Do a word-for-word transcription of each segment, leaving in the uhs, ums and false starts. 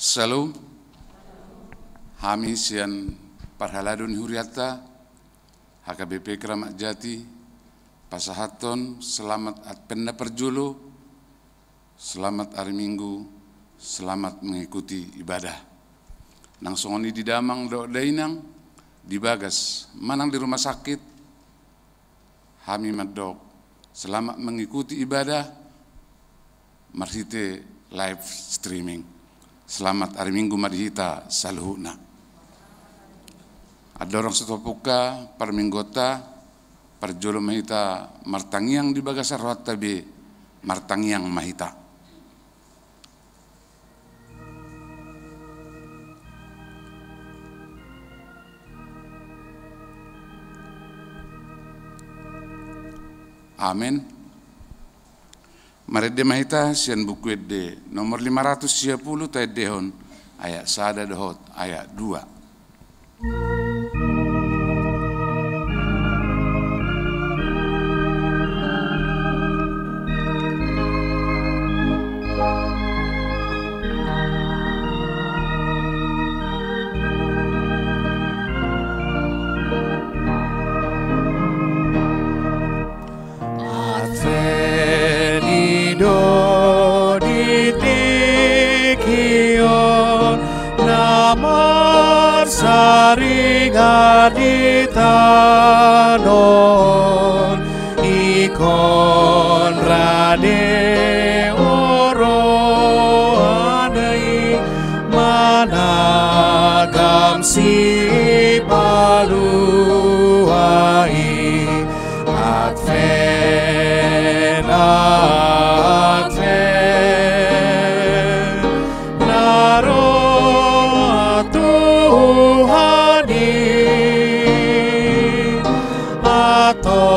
Syalom. Hami sian parhalado ni hurianta, H K B P Kramat Jati, pasahathon selamat Advent na parjolo, selamat ari Minggu, selamat mengikuti ibadah. Nang songon i di damang dohot dainang, di bagas manang di rumah sakit, hami mandok selamat mengikuti ibadah marhite live streaming. Selamat ari Minggu ma di hita saluhutna. Andorang so tapungka parmingguonta, parjolo ma hita martangiang di bagasan rohanta be, martangiang ma hita. Amen. Marende ma hita sian Buku Ende nomor lima ratus sia pulu, taendehon ayat sada dohot ayat dua. Advent i do di tingki on, na marsaringar di tano on, ingkon rade rohana i managam sipalua i. Advent, Advent, na ro Tuhan i, antong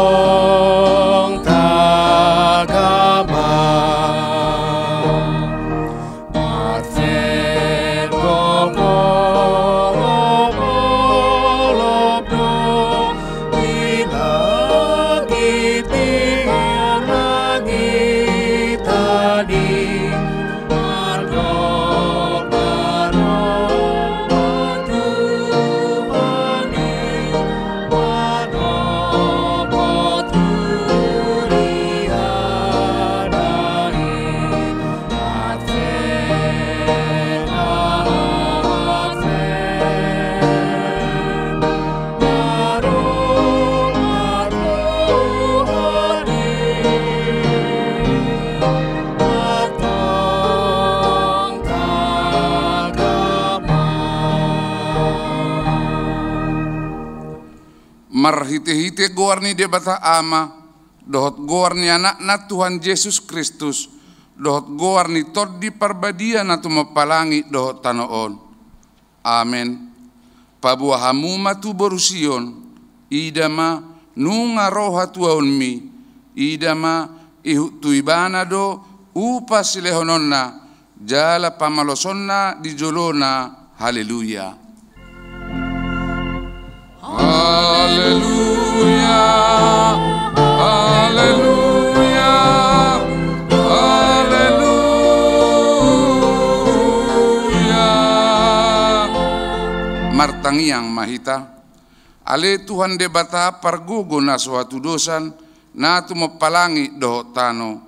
tagak ma. Advent gogo lomlom do di langit, di langit tadi, mandok na ro Tuhan i, mandok huriana i. Marhitehite goar ni Debata Ama, dohot goar ni Anakna Tuhan Jesus Kristus, dohot goar ni Tondi Parbadia na tumompa langit dohot tano on. Amen. Paboa hamu ma tu boru Sion, ida ma nunga ro hatuaonmi, ida ma ihut tu ibana do upa silehononna, jala pamalosonna di jolona. Haleluya. Haleluya. Haleluya. Haleluya. Martangiang ma hita. Ale Tuhan Debata pargogo na so hatudosan, na tumompa langit dohot tano.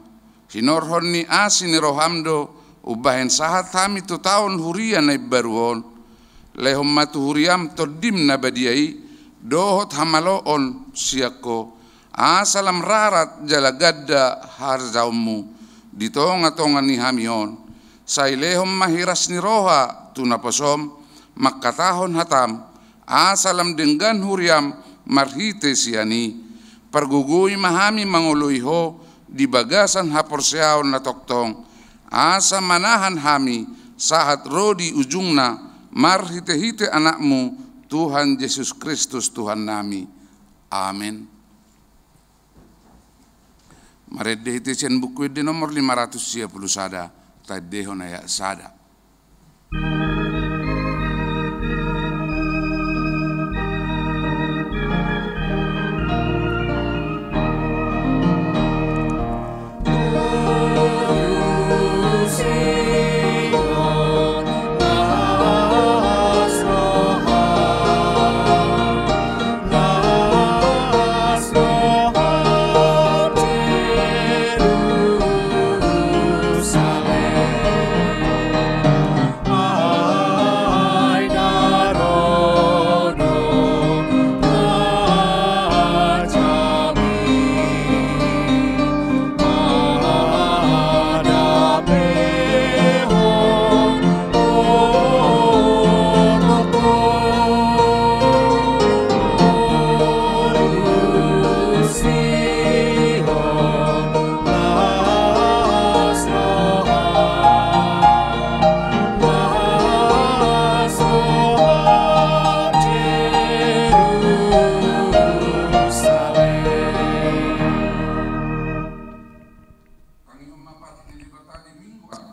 Hinorhon ni asi ni roham do umbahen sahat hami tu taon huria na imbaru on. Lehon ma tu huriam Tondim na badia i, dohot hamaloon sian Ho, asa lam rarat jala ganda harajaonmu di tongatonga ni hami on. Sai lehon ma hiras ni roha tu naposom mangkatahon hatam, asa lam denggan huriam marhite sian i. Pargogoi ma hami mangoloi Ho di bagasan haporseaon na tongtong, asa manahan hami sahat ro di ujungna, marhitehite Anakmu, Tuhan Jesus Kristus Tuhannami. Amen. Marende hita sian Buku Ende nomor lima ratus sia pulu sada, taendehon ayat sada.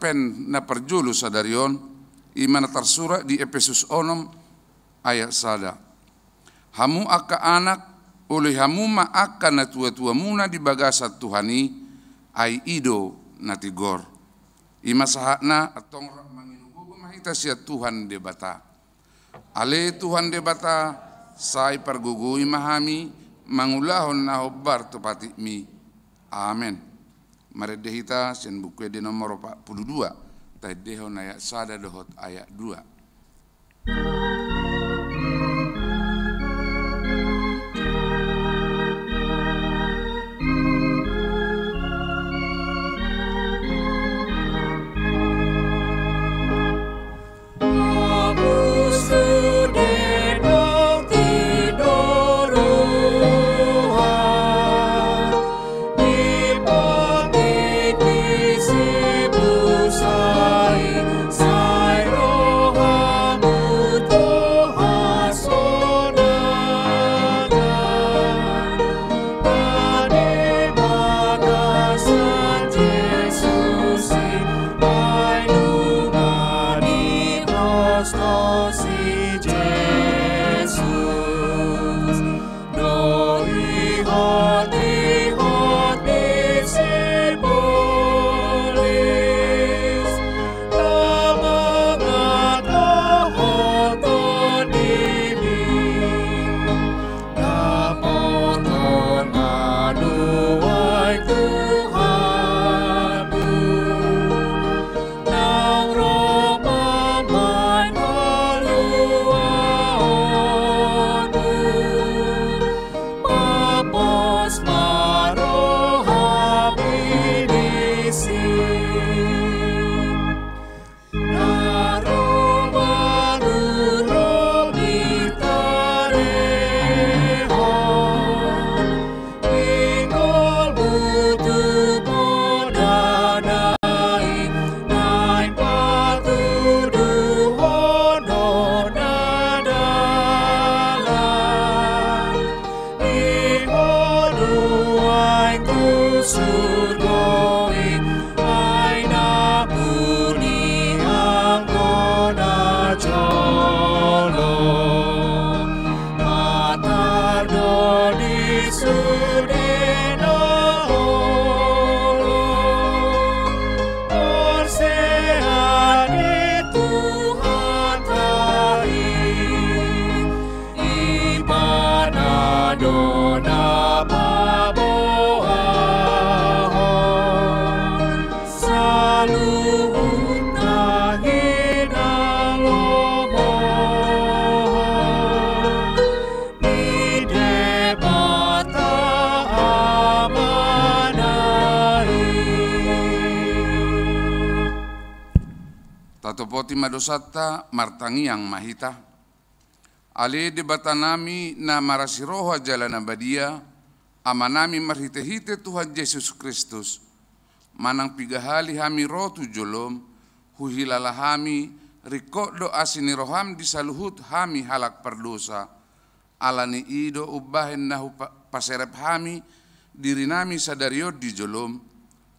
Baen na parjolo sadari on, i ma na tarsurat di Epesus onom ayat sada. Hamu angka anak, oloi hamu ma angka natuatuamuna di bagasan Tuhan i, ai i do na tigor. I ma sahatna, antong rap mangido gogo ma hita sian Tuhan Debata. Ale Tuhan Debata, sai pargogoi ma hami mangulahon na hombar tu patikmi. Amen. Marende hita sian Buku Ende nomor opat pulu dua, taendehon ayat sada dohot ayat dua. Ibana do na paboahon saluhut na hinalomohon ni Debata Amana i. Tatopoti ma dosanta, martangiang ma hita. Ale Debatanami na marasi roha jala na badia, Amanami marhitehite Tuhan Jesus Kristus, manang piga hali hami ro tu jolom, huhilala hami, ringkot do asi ni roham di saluhut hami halak pardosa. Ala ni i do umbahen na hupa-, paserep hami dirinami sadari on di jolom,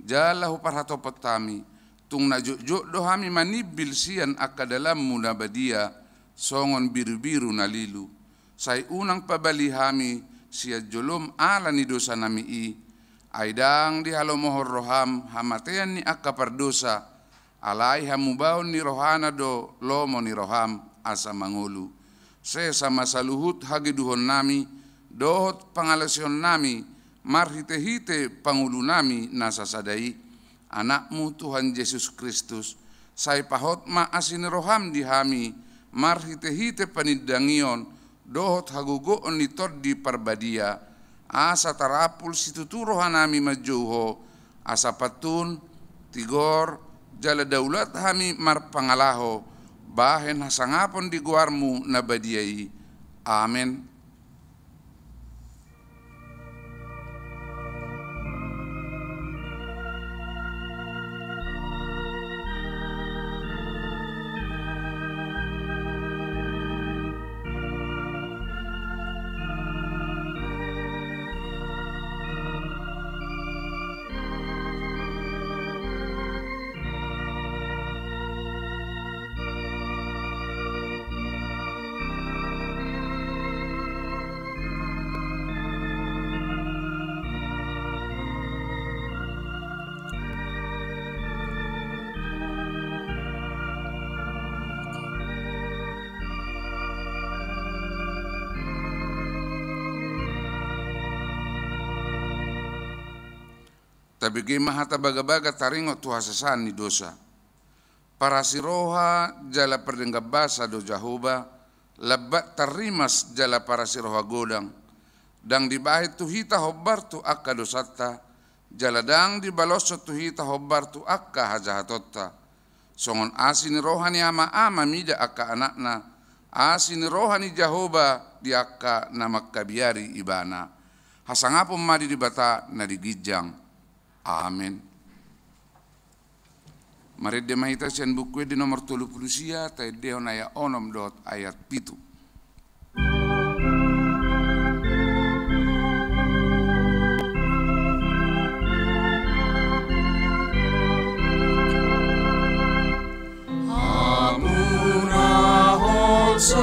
jala huparhatopot hami, tung na jotjot do hami manimbil sian angka dalanmu na badia, songon birubiru na lilu. Sai unang pabali hami sian jolom ala ni dosanami i, ai ndang dihalomohon roham hamatean ni angka pardosa, alai hamubaon ni rohana do lomo ni roham asa mangolu. Sesa ma saluhut hageduhonnami dohot pangalaosionnami marhitehite Pangulunami na sasada i, Anakmu Tuhan Jesus Kristus. Sai pahot ma asi ni roham di hami marhitehite panindangion dohot hagogoon ni Tondi Parbadia, asa tarampul situtu rohanami manjou Ho, asa pantun, tigor, jala daulat hami marpangalaho bahen hasangapon di goarmu na badia i. Amen. Tabege ma hata bagabaga taringot tu hasesaan ni dosa. Parasi roha jala pardenggan basa do Jahowa, lambat tarrimas jala parasi roha godang. Ndang dibahen tu hita hombar tu angka dosanta, jala ndang dibaloshon tu hita hombar tu angka hajahatonta. Songon asi ni roha ni ama-ama mida angka anakna, asi ni roha ni Jahowa di angka na mangkabiari ibana. Hasangapon ma di Debata na di ginjang. Amen. Marende ma hita sian Buku Ende nomor tolu pulu sia, taendehon ayat onom dohot ayat pitu. Hamu na holso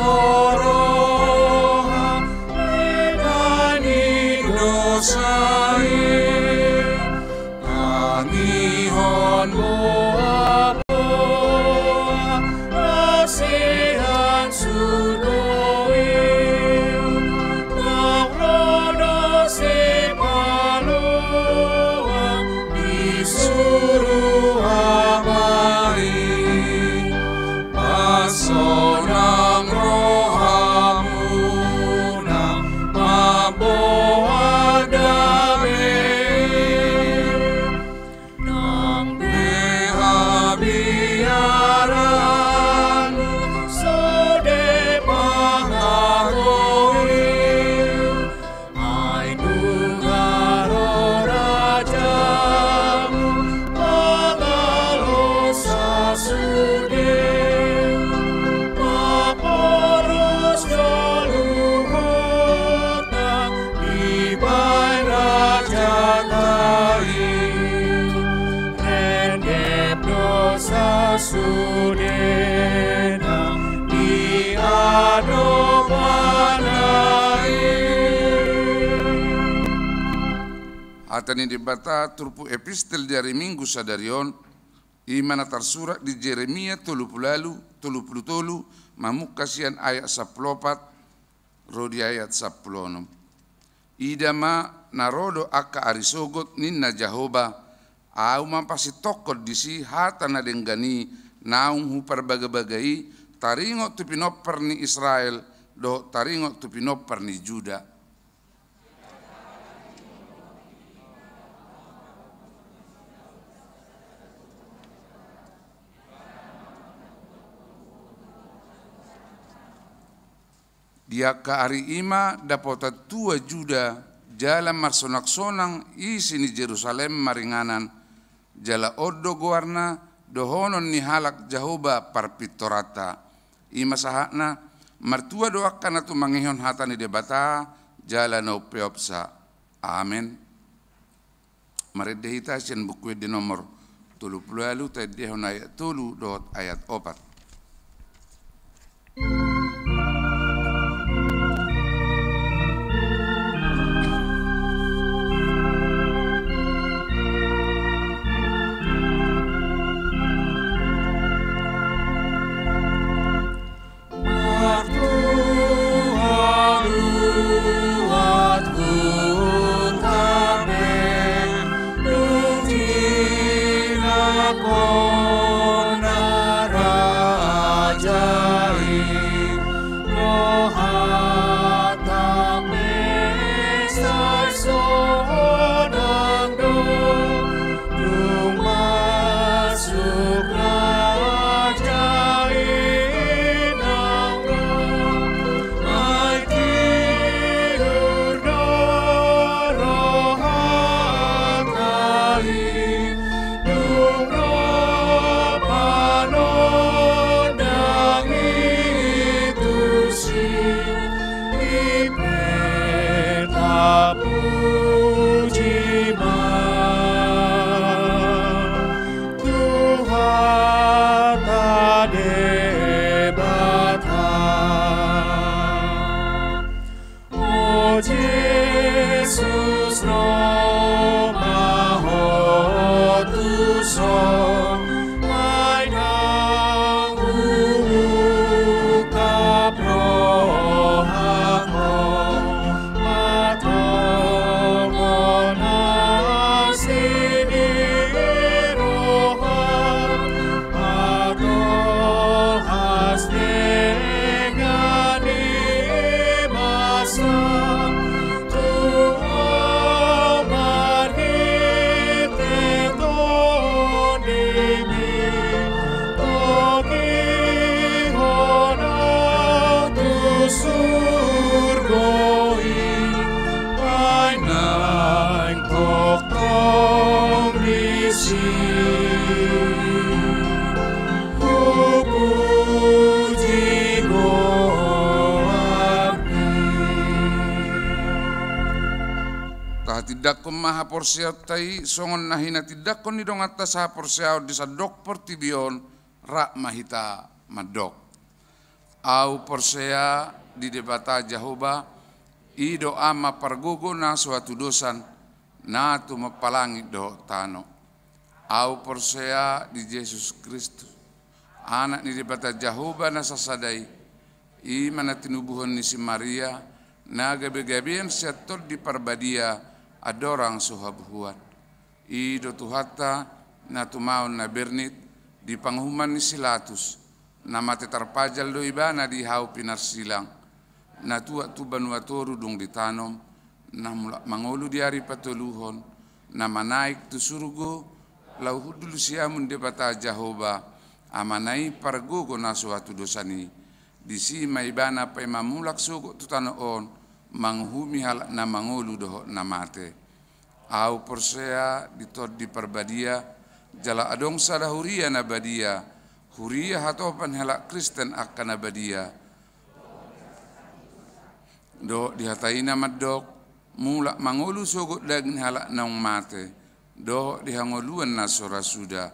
roha, ledan ni dosa i, tangihon boa-boa na sian surgo i, nang ro do Sipaloan di suru Ama i. Pasonang rohamuna mamboan dame. Nang be habiaran sude pangagoi. Ai nunga ro rajamu, pangalosa sude, paporus do luhutna dibaen rajanta i. Rende dosa sudena di adopanna i. Hata ni Debata turpuk epistel di ari Minggu sadari on, i ma na tarsurat di Jeremia tolu pulu ualu, tolu pulu tolu, mamungka sian ayat sampulu opat, ro di ayat sampulu onom. Ida ma, na ro do angka ari sogot, ninna Jahowa, Ahu ma pasintongkon disi hata na denggan i naung huparbagabaga i, taringot tu pinompar ni Israel dohot taringot tu pinompar ni Juda. Di angka ari i ma dapotan tua Juda jala marsonangsonang isi ni Jerusalem maringanan, jala on do goarna dohonon ni halak Jahowa parpintoranta. I ma sahatna, martua do angka na tumangihon hata ni Debata jala na umpeopsa. Amen. Marende hita sian Buku Ende nomor tolu pulu ualu, taendehon ayat tolu dohot ayat opat. Dung masuk raja i nang ro, ai tiur do rohanta i, dung ro panondang i tusi. I pe tapuji ma Tuhanta Debata. O Jesus, ro ma Ho tu son, ai ndang huungkap rohangku, Hupuji goarMi. Tahatindangkon ma haporseaonta i songon na hinatindangkon ni donganta sahaporseaon di sandok portibi on, rap ma hita mandok. Ahu porsea di Debata Jahowa, i do Ama pargogo na so hatudosan, na tumompa langit dohot tano. Ahu porsea di Jesus Kristus, Anak ni Debata Jahowa na sasada i, i ma na tinubuhon ni si Maria, na gabegabean sian Tondi Parbadia, andorang so habuhuan. I do Tuhanta, na tumaon na bernit, di panguhuman ni si Latus, na mate tarpajal do Ibana di hau pinarsilang, na tuat tu banua toru dung ditanom, na mulak mangolu di ari patoluhon, na manaek tu surgo, laho hundul siamun Debata Jahowa, Amana i pargogo na so hatudosan i, disi ma Ibana paima mulak sogot tu tano on, manguhumi halak na mangolu dohot na mate. Ahu porsea di Tondi Parbadia, jala adong sada huria na badia, huria hatopan halak Kristen angka na badia. Dohot di hata i na mandok, mulak mangolu sogot daging halak naung mate, dohot di hangoluan na so ra suda.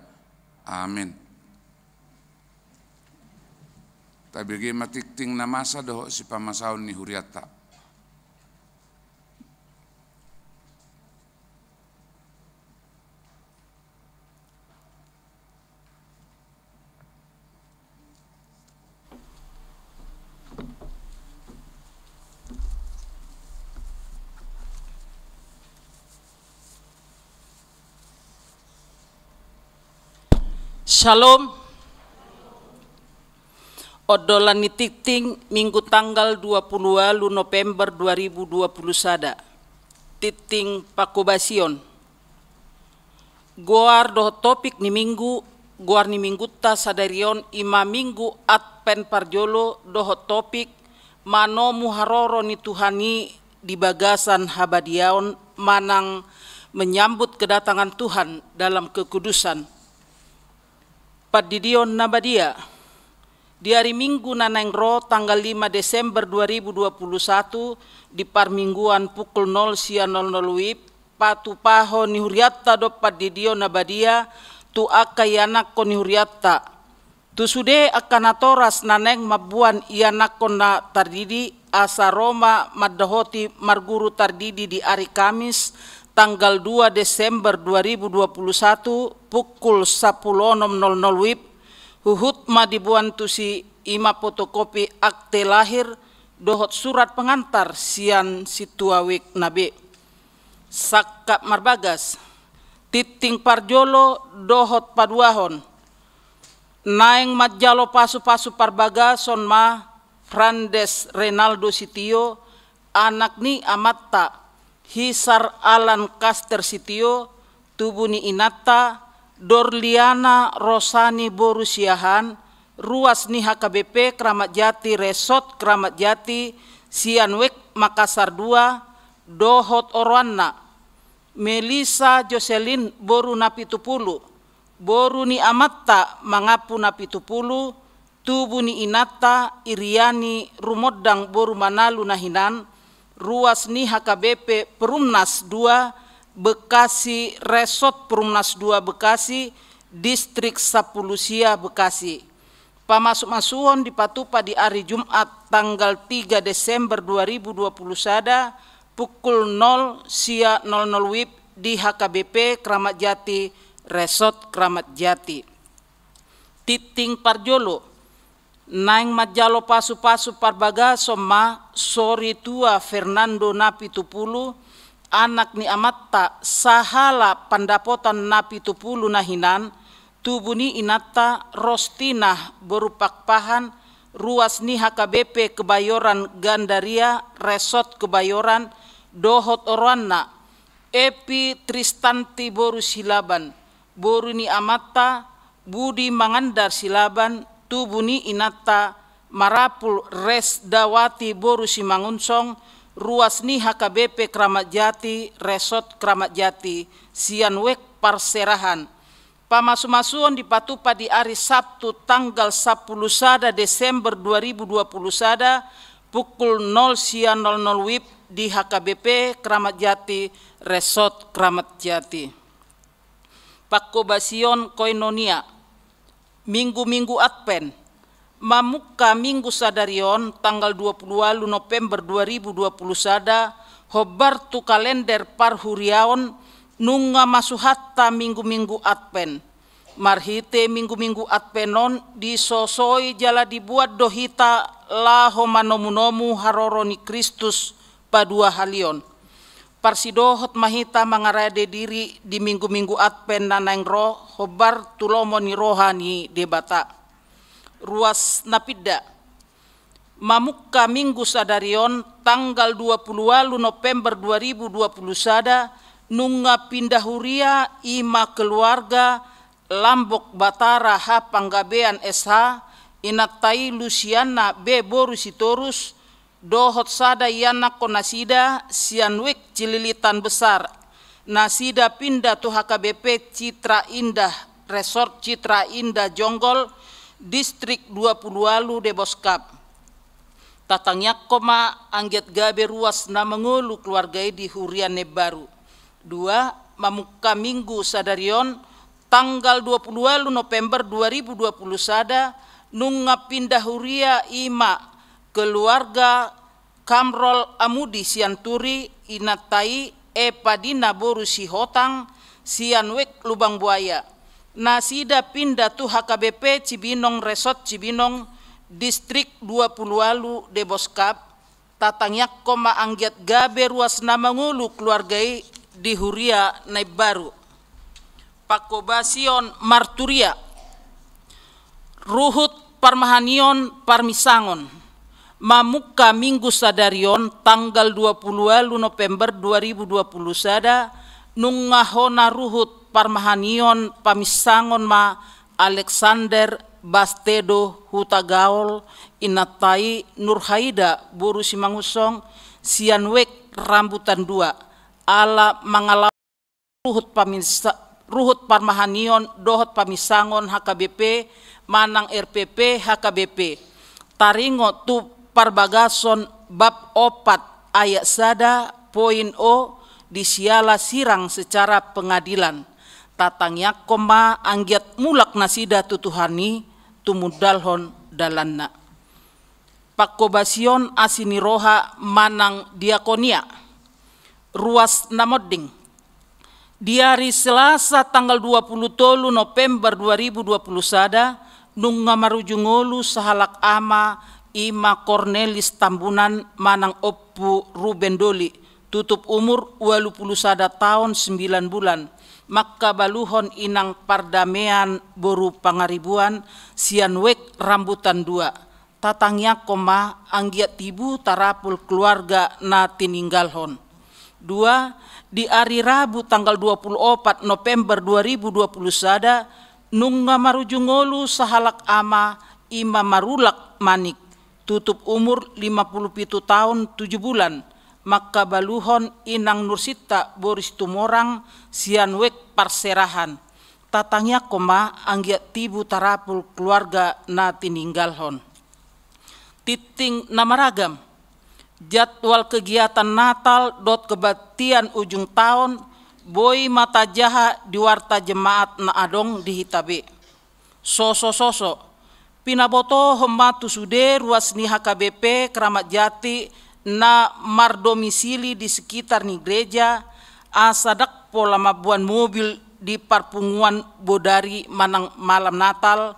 Amen. Tabege ma tingting na masa dohot sipamasaon ni hurianta. Shalom. Ondolan ni tingting, Minggu tanggal dua puluh ualu November dua ribu dua puluh sada. Tingting pangkobasion. Goar dohot topik ni Minggu, goar ni Minggunta sadari on i ma Minggu Advent parjolo dohot topik manomu haroro ni Tuhan i di bagasan habadiaon manang menyambut kedatangan Tuhan dalam kekudusan. Pandidion na badia. Di ari Minggu na naeng ro tanggal lima Desember dua ribu dua puluh satu di parmingguan pukul nol sia nol nol wib, patupahon ni hurianta do pandidion na badia tu angka ianakhon ni hurianta. Tu sude angka natoras na naeng mamboan ianakhon na tardidi, asa ro ma mandohoti marguru tardidi di ari Kamis, tanggal dua Desember dua ribu dua puluh satu, pukul sampulu onom nol nol wib, huhut ma diboan tusi i ma fotokopi akte lahir dohot surat pengantar sian sintua wijk na be. Sangkap marbagas, tingting parjolo dohot paduahon. Naeng manjalo pasupasu parbagason ma Frandes Renaldo Sitio, anak ni amanta Hisar Alan Kaster Sitio, tubu ni inanta Dorliana Rosani boru Siahaan, ruas ni H K B P Kramat Jati, Resort Kramat Jati, sian wijk Makassar dua, dohot oroanna. Melisa Joselin boru Napitupulu, boru ni amanta Mangampu Napitupulu, tubu ni inanta Iriani Rumondang boru Manalu na hinan, ruas ni H K B P Perumnas dua, Bekasi, Resort Perumnas dua Bekasi, Distrik Sampulu Sia Bekasi. Pamasumasuon dipatupa di ari Jumat tanggal tiga Desember dua ribu dua puluh sada, pukul nol sia nol nol wib di H K B P Kramat Jati, Resort Kramat Jati. Tingting parjolo. Naeng manjalo pasupasu parbagason ma Soritua Fernando Napitupulu, anak ni amanta sahala Pandapotan Napitupulu na hinan, tubu ni inanta Rostina boru Pakpahan, ruas ni H K B P Kebayoran Gandaria, Resort Kebayoran, dohot oroanna. Epi Tristanti boru Silaban, boru ni amanta Budi Mangandar Silaban, tubu ni inanta Marapul Resdawati boru Simangunsong, ruas ni H K B P Kramat Jati, Resort Kramat Jati, sian wijk Parserahan. Pamasumasuon dipatupa di ari Sabtu tanggal sampulu sada Desember dua ribu dua puluh sada pukul nol sia nol nol wib di H K B P Kramat Jati, Resort Kramat Jati. Pangkobasion koinonia. Minggu-minggu Advent. Mamungka minggu sadari on, tanggal dua puluh ualu November dua ribu dua puluh sada, hombar tu kalender parhuriaon, nunga masuhanta minggu-minggu Advent. Marhite minggu-minggu Advent on disosoi jala dibuat do hita laho manomu-nomu haroro ni Kristus paduahalion. Parsidohot ma hita mangarade diri di minggu-minggu Advent na naeng ro, hombar tu lomo ni roha ni Debata. Ruas na pinda. Mamungka minggu sadari on, tanggal dua puluh ualu November dua ribu dua puluh sada, nunga pinda huria i ma keluarga Lambok Batara H Panggabean S H, inanta i Lusiana B boru Sitorus, dohot sada ianakkon nasida sian Wik Cililitan Besar. Nasida pinda tu H K B P Citra Indah, Resort Citra Indah Jonggol, Distrik dua puluh ualu Deboskap. Tatangiangkon ma anggiat gabe ruas na mangolu keluarga i di huria na imbaru. Dua, mamungka minggu sadari on, tanggal dua puluh ualu November dua ribu dua puluh sada, nunga pinda huria i ma keluarga Kamrol Amudi Sianturi, inanta i Epa Dina boru Sihotang, sian Wek Lubang Buaya. Nasida pinda tu H K B P Cibinong, Resort Cibinong, Distrik dua puluh ualu Deboskap. Tatangiangkon ma anggiat gabe ruas na mangolu keluarga i di huria na imbaru. Pangkobasion marturia. Ruhut parmahanion parmisangon. Mamungka minggu sadari on, tanggal dua puluh ualu November dua ribu dua puluh sada, nunga hona ruhut parmahanion parmisangon ma Alexander Bastedo Hutagaol, inanta i Nurhaida boru Simangunsong, sian Wek Rambutan dua, ala mangalap ruhut paminsa-, ruhut parmahanion dohot pamisangon H K B P manang R P P H K B P. Taringot tu parbagason bab opat ayat sada poin o, disiala sirang secara pengadilan. Tatangiangkon ma anggiat mulak nasida tu Tuhan i, tumundalhon dalanna. Pangkobasion asi ni roha manang diakonia. Ruas na monding. Di ari Selasa tanggal dua puluh tolu November dua ribu dua puluh sada, nunga marujung ngolu sahalak ama, i ma Kornelis Tambunan manang Ompu Ruben Doli, tutup umur ualu puluh sada taon sembilan bulan, mangkabaluhon inang Pardamean boru Pangaribuan, sian Wek Rambutan dua. Tatangiangkon ma anggiat tibu tarapul keluarga na tininggalhon. Dua, di ari Rabu tanggal dua puluh opat November dua ribu dua puluh sada, nunga marujung ngolu sahalak ama, i ma Marulak Manik, tutup umur lima puluh pitu taon tujuh bulan, mangkabaluhon inang Nursinta boru Situmorang, sian Wek Parserahan. Tatangiangkon ma anggiat tibu tarapul keluarga na tininggalhon. Tingting na maragam. Jadwal kegiatan Natal dohot kebaktian ujung taon boi ma tajaha di warta jemaat na adong di hita be. Sosososo. Pinabotohon ma tu sude ruas ni H K B P Kramat Jati na mardomisili di sekitar ni gereja, asa ndang pola mamboan mobil di parpunguan bodari manang malam Natal,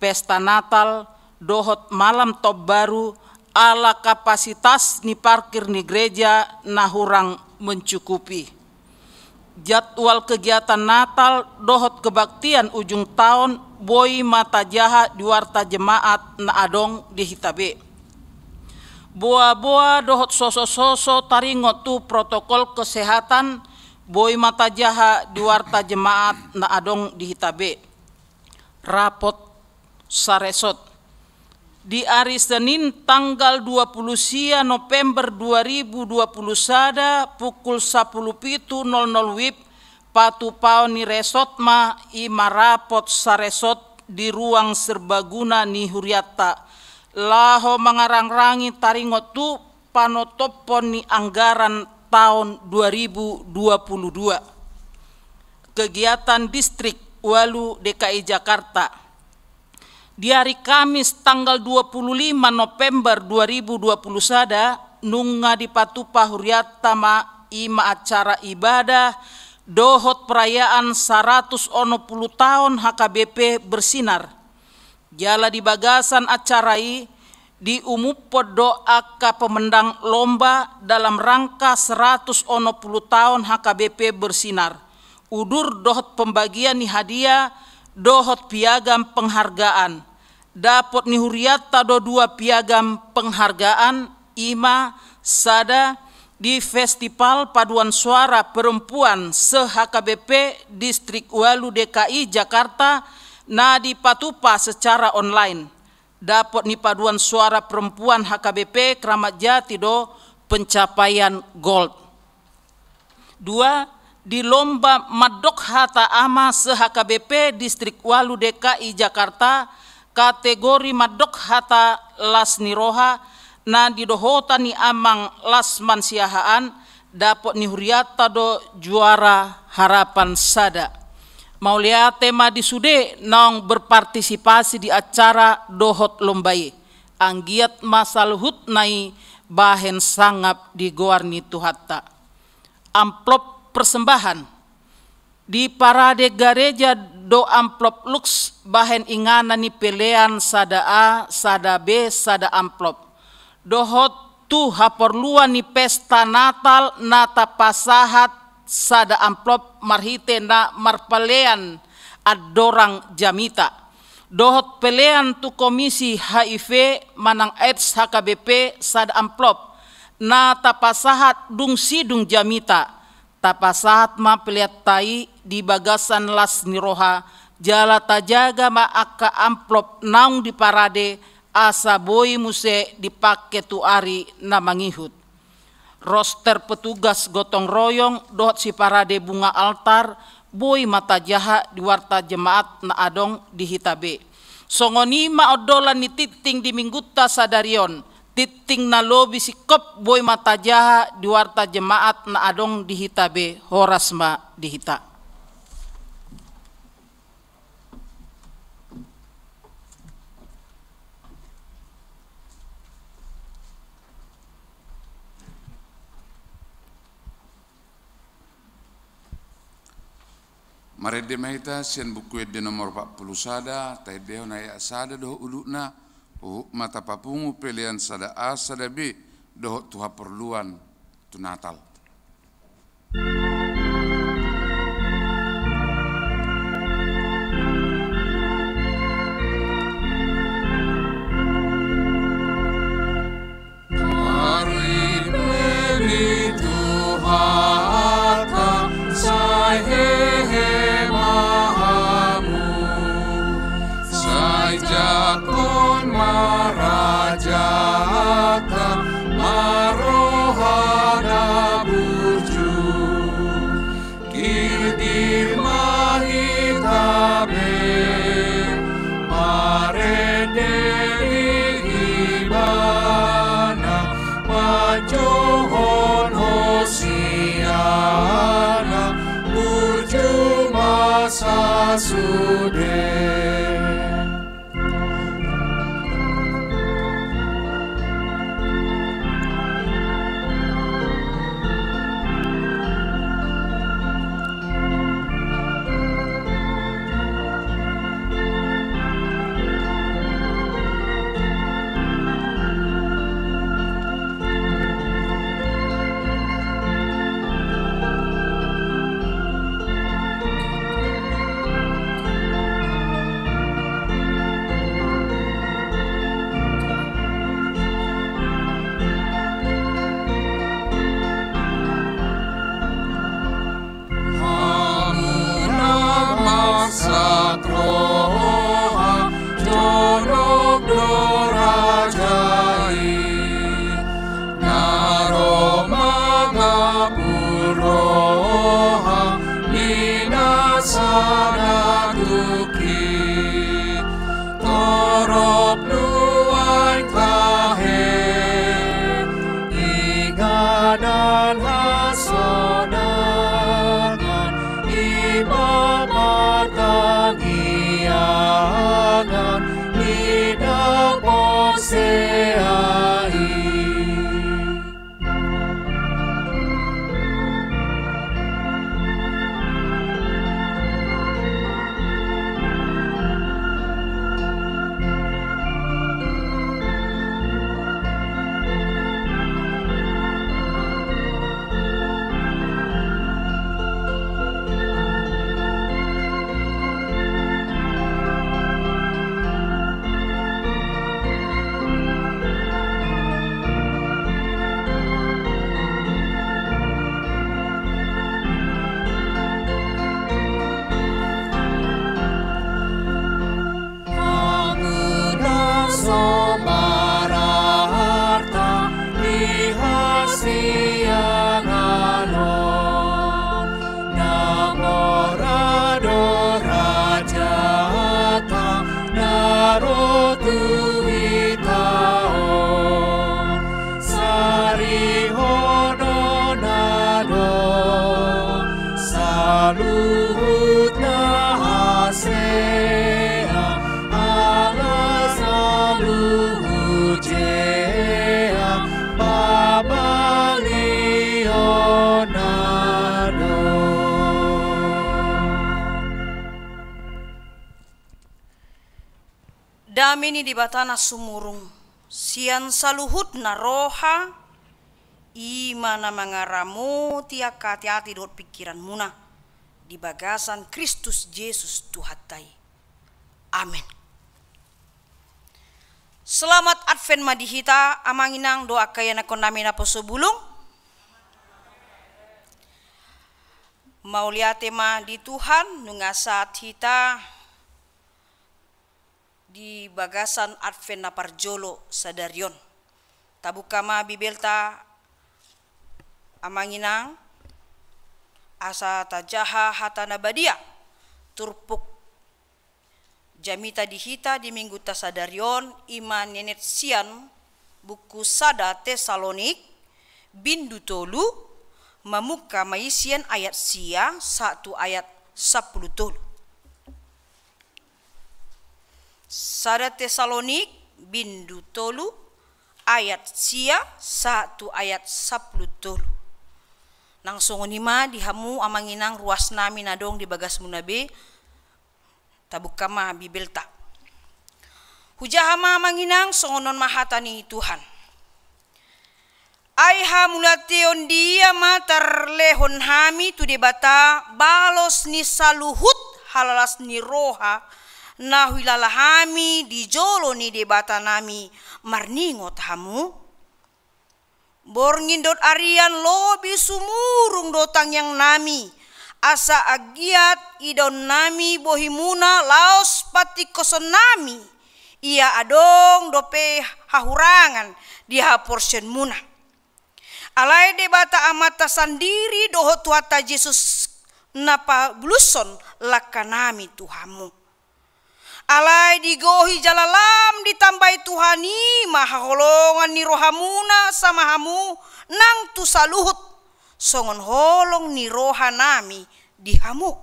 pesta Natal, dohot malam taon baru, ala kapasitas ni parkir ni gereja na hurang mencukupi. Jadwal kegiatan Natal dohot kebaktian ujung taon boi ma tajaha di warta jemaat na adong di hita be. Boaboa dohot sosososo taringot tu protokol kesehatan boi ma tajaha di warta jemaat na adong di hita be. Rapot saresot. Di ari Senin tanggal dua puluh sia November dua ribu dua puluh sada pukul sapuluh pitu nol nol wib, patupaon ni resort ma i ma rapot saresort di ruang serbaguna ni hurianta, laho mangarangrangi taringot tu panotophon ni anggaran taon dua ribu dua puluh dua. Kegiatan Distrik Ualu D K I Jakarta. Di ari Kamis tanggal dua puluh lima November dua ribu dua puluh sada, nunga dipatupa hurianta ma i ma acara ibadah dohot perayaan saratus onom pulu taon H K B P Bersinar. Jala di bagasan acara i, diumuphon do angka pemenang lomba dalam rangka saratus onom pulu taon H K B P Bersinar, udur dohot pembagian ni hadiah dohot piagam penghargaan. Dapot ni hurianta do dua piagam penghargaan, i ma sada di Festival Paduan Suara Perempuan se-H K B P Distrik Ualu D K I Jakarta na dipatupa secara online. Dapot ni paduan suara perempuan H K B P Kramat Jati do pencapaian gold. Dua, di lomba mandok hata ama se-H K B P Distrik Ualu D K I Jakarta, kategori mandok hata las ni roha, na didohotan ni Amang Lasman Siahaan, dapot ni hurianta do juara harapan sada. Mauliate ma di sude naung berpartisipasi di acara dohot lomba i. Anggiat ma saluhutna i bahen sangap di goar ni Tuhanta. Amplop persembahan. Diparade gareja do amplop lux bahen inganan ni pelean sada A, sada B, sada amplop. Dohot tu haporluan ni pesta Natal na tapasahat sada amplop marhite na marpelean andorang jamita. Dohot pelean tu Komisi H I V manang AIDS H K B P sada amplop na tapasahat dung sidung jamita. Tapasahat ma peleanta i di bagasan las ni roha, jala tajaga ma angka amplop naung diparade asa boi muse dipake tu ari na mangihut. Roster petugas gotong royong dohot siparade bunga altar boi ma tajaha di warta jemaat na adong di hita be. Songon i ma ondolan ni tingting di minggunta sadari on, tingting na lobi singkop boi ma tajaha di warta jemaat na adong di hita be. Horas ma di hita. Marende ma hita sian Buku Ende nomor opat pulu sada, taendehon ayat sada dohot udutna. Huhut ma tapapungu pelean sada A, sada B dohot tu haporluan tu Natal. Tarima ni Tuhanta, sai hehe ma hamu, sai jakon ma rajanta, marroha na burju. Girgir ma hita be, marende di Ibana, manjouhon hosiana, burju ma sasude. Dan hasonangan i ma partangiangan ni na porsea i. Hamu na so marharta di hasiangan on, na mora do rajata na ro tu hita on. Sarihononna do saluhutna hasea, ala saluhut jea pabalionna do. Dame ni Debata na sumurung sian saluhutna roha, i ma na mangaramoti angka ateate dohot pingkiranmuna di bagasan Kristus Jesus Tuhanta i. Amen. Selamat Advent ma di hita, amang inang dohot angka ianakkonnami naposo bulung. Mauliate ma di Tuhan, nunga sahat hita di bagasan Advent na parjolo sadari on. Tabuka ma Bibelta, amang inang, asa tajaha hata na badia. Turpuk jamita di hita di minggunta sadari on, i ma nienet sian buku sada Tesalonik, bindu tolu, mamungka ma i sian ayat sia sahat tu ayat sampulu tolu. Sada Tesalonik, bindu tolu, ayat sia sahat tu ayat sampulu tolu. Nang songon i ma di hamu amang inang ruasnami na adong di bagasmuna be, tabuka ma Bibelta. Hujaha ma amang inang, songon on ma hata ni Tuhan. Ai hamauliateon dia ma tarlehon hami tu Debata, balos ni saluhut halalas ni roha, na huhilala hami di jolo ni Debatanami marningot hamu? Borngin dohot arian lobi sumurung do tangiangnami, asa anggiat idaonnami bohimuna laos patingkosonnami, ia adong dope hahurangan di haporseaonmuna. Alai Debata Amanta sandiri dohot Tuhanta Jesus na pabulushon langkanami tu hamu. Alai digohi jala lam ditambai Tuhan i ma haholongan ni rohamuna sama hamu nang tu saluhut, songon holong ni rohanami di hamu.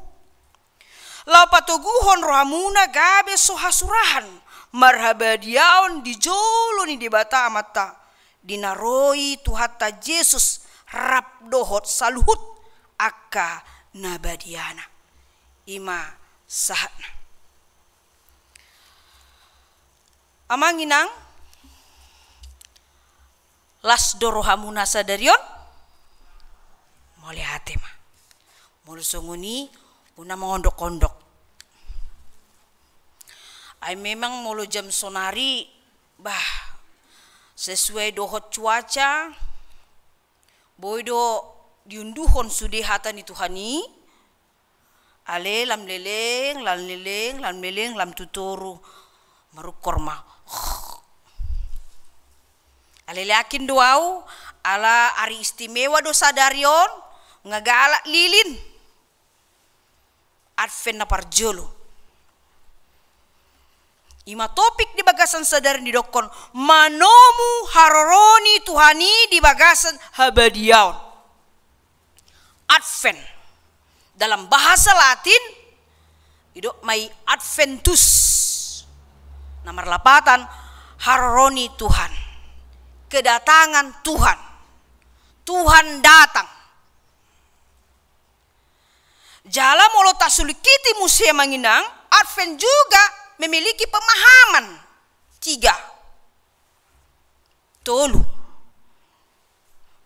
Laho patoguhon rohamuna gabe so hasurahan marhabadiaon di jolo ni Debata Amanta, di na ro i Tuhanta Jesus rap dohot saluhut angka na badiana. I ma sahatna. Amang inang, las do rohamuna sadari on? Mauliate ma. Molo songon i, unang mangondok-ondok. Ai memang molo jam sonari, bah, sesuai dohot cuaca, boi do diunduhon sude hata ni Tuhan i, ale lam leleng, lam leleng, lam leleng, lam tu toru, marungkor ma. Alele yakin do au, ala ari istimewa do sadari on, nga galak lilin. Advent na parjolo. Ima topik di bagasan sadari on didokkon manomu haroro ni Tuhan i di bagasan habadiaon. Advent. Dalam bahasa Latin, didok ma i Adventus. Na marlapatan haroro ni Tuhan. Kedatangan Tuhan. Tuhan datang. Jala molo tasulingkiti muse amang inang, Advent juga memiliki pemahaman tiga. Tolu.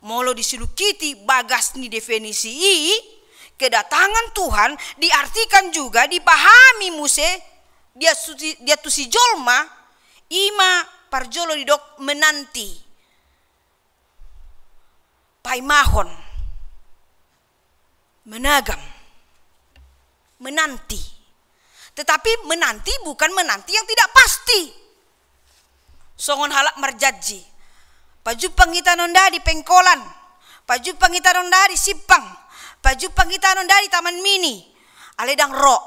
Molo disulingkiti bagas ni definisi i, kedatangan Tuhan diartikan juga, dipahami muse, dia susi-, dia tu si jolma, ima parjolo didok menanti. Paimahon. Menagam. Menanti. Tetapi menanti bukan menanti yang tidak pasti. Songon halak marjanji. Pajumpang hita nonda di Pengkolan. Pajumpang hita nonda di Simpang. Pajumpang hita nonda di Taman Mini. Alai ndang ro.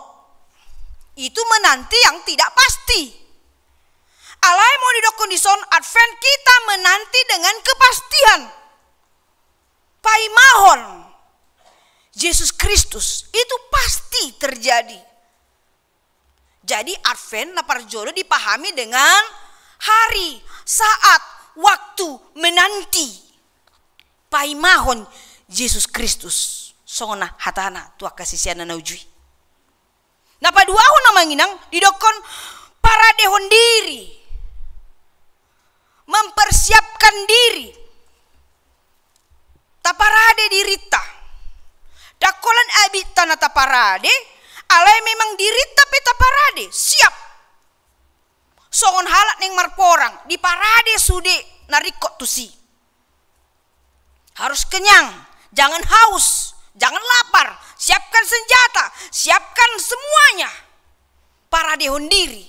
Itu menanti yang tidak pasti. Alai molo didokkon dison Advent, kita menanti dengan kepastian. Paimahon Jesus Kristus itu pasti terjadi. Jadi Advent na parjolo dipahami dengan hari, saat, waktu menanti paimahon Jesus Kristus. Songon na hatana tu angka siseanna na uju i. Na paduahon amang inang, didokkon paradehon diri. Mempersiapkan diri. Taparade dirinta. Ndang holan abitna na taparade, alai memang dirinta pe taparade, siap. Songon halak naeng marporang, diparade sude na ringkot tusi. Harus kenyang, jangan haus, jangan lapar, siapkan senjata, siapkan semuanya. Paradehon diri.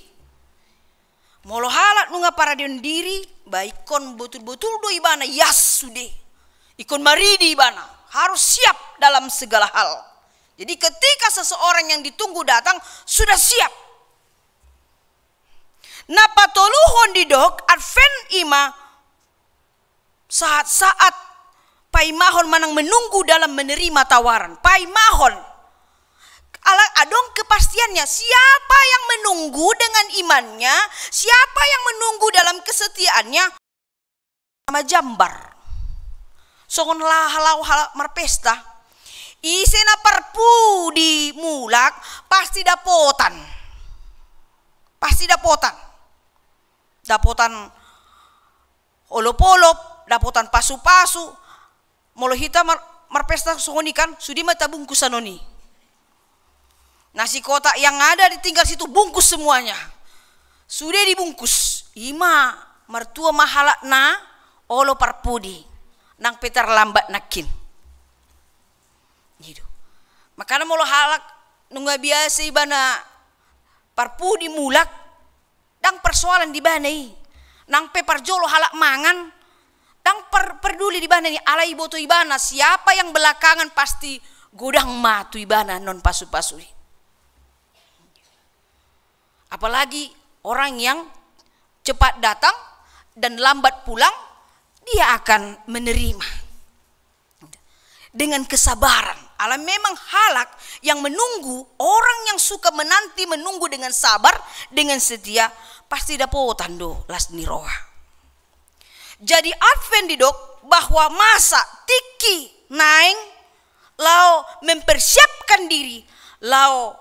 Molo halak nunga paradehon diri, ba ingkon botul-botul do ibana ias sude. Ingkon maridi ibana, harus siap dalam segala hal. Jadi ketika seseorang yang ditunggu datang, sudah siap. Na patoluhon didok, Advent ima saat-saat paimahon manang menunggu dalam menerima tawaran. Paimahon. Ala adong kepastiannya. Siapa yang menunggu dengan imannya, siapa yang menunggu dalam kesetiaannya, sama jambar. Songon la-, laho halak marpesta. Ise na parpudi mulak, pasti dapotan. Pasti dapotan. Dapotan olop-olop, dapotan pasu-pasu. Molo hita mar-, marpesta songon i kan, sude ma tabungkus anon i. Nasi kotak yang ada ditinggal situ, bungkus semuanya. Sude dibungkus. Ima martua ma halak na olo parpudi. Nang pe tarlambat nangkin. Gitu. Makana molo halak nunga biasa ibana parpudi mulak, ndang persoalan di ibana i. Nang pe parjolo halak mangan, ndang per-, perduli di ibana i, alai iboto ibana, siapa yang belakangan pasti godang ma tu ibana non pasu-pasu i. Apalagi orang yang cepat datang dan lambat pulang, dia akan menerima. Dengan kesabaran. Ala memang halak yang menunggu, orang yang suka menanti, menunggu dengan sabar, dengan setia, pasti dapotan do las ni roha. Jadi Advent didok bahwa masa, tingki naeng laho mempersiapkan diri, laho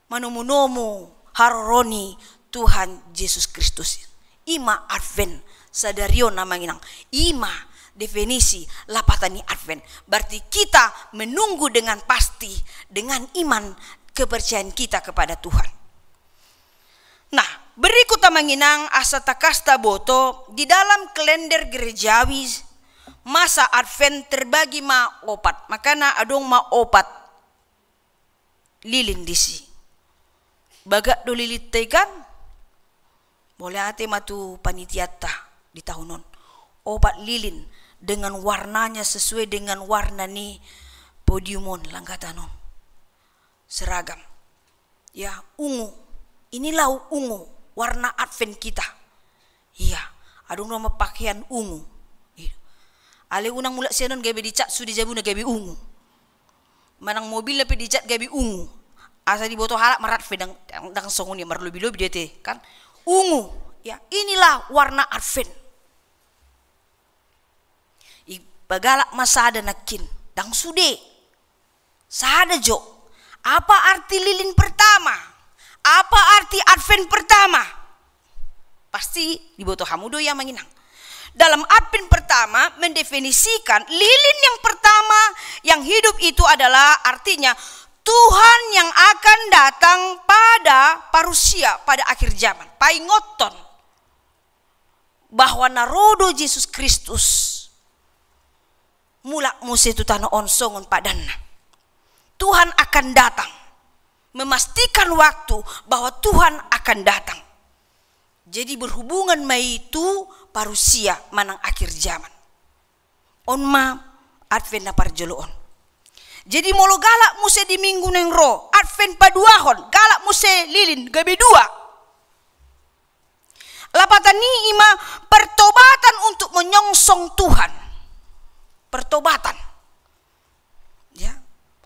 manomu-nomu haroro ni Tuhan Jesus Kristus. Ima Advent sadari on amang inang. Ima definisi lapatan ni Advent. Berarti kita menunggu dengan pasti, dengan iman, kepercayaan kita kepada Tuhan. Nah, berikut amang inang, asa tangkas taboto, di dalam kalender gerejawi masa Advent terbagi ma opat. Makana adong ma opat lilin disi. Bagak do lilinta i kan? Mauliate ma tu panitianta di taon on. Opat lilin dengan warnanya sesuai dengan warna ni podium on, langgatan on. Seragam. Ya, ungu. Ini lau ungu. warna Advent kita. Iya, adong do ma pakean ungu. Iya. Alai unang mulak sian on gabe dicat sude jabuna gabe ungu. Manang mobilna pe dicat gabe ungu. Asa diboto halak mar-Advent, ndang, ndang, ndang songon i, marlobi-lobi do ate, kan? Ungu. Ya, inilah warna Advent. Ipagalak ma sada nangkin, ndang sude. Sada jo. Apa arti lilin pertama? Apa arti Advent pertama? Pasti diboto hamu do i, amang inang. Dalam Advent pertama mendefinisikan lilin yang pertama yang hidup itu adalah artinya Tuhan yang akan datang pada parusia, pada akhir zaman. Paingothon bahwa na ro do Jesus Kristus mulak muse tu tano on songon padanna. Tuhan akan datang. Memastikan waktu bahwa Tuhan akan datang. Jadi berhubungan ma i tu parusia manang akhir zaman. On ma Advent na parjolo on. Jadi molo galak muse di minggu naeng ro, Advent paduahon, galak muse lilin gabe dua. Lapatan ni i ma pertobatan untuk menyongsong Tuhan. Pertobatan. Ya,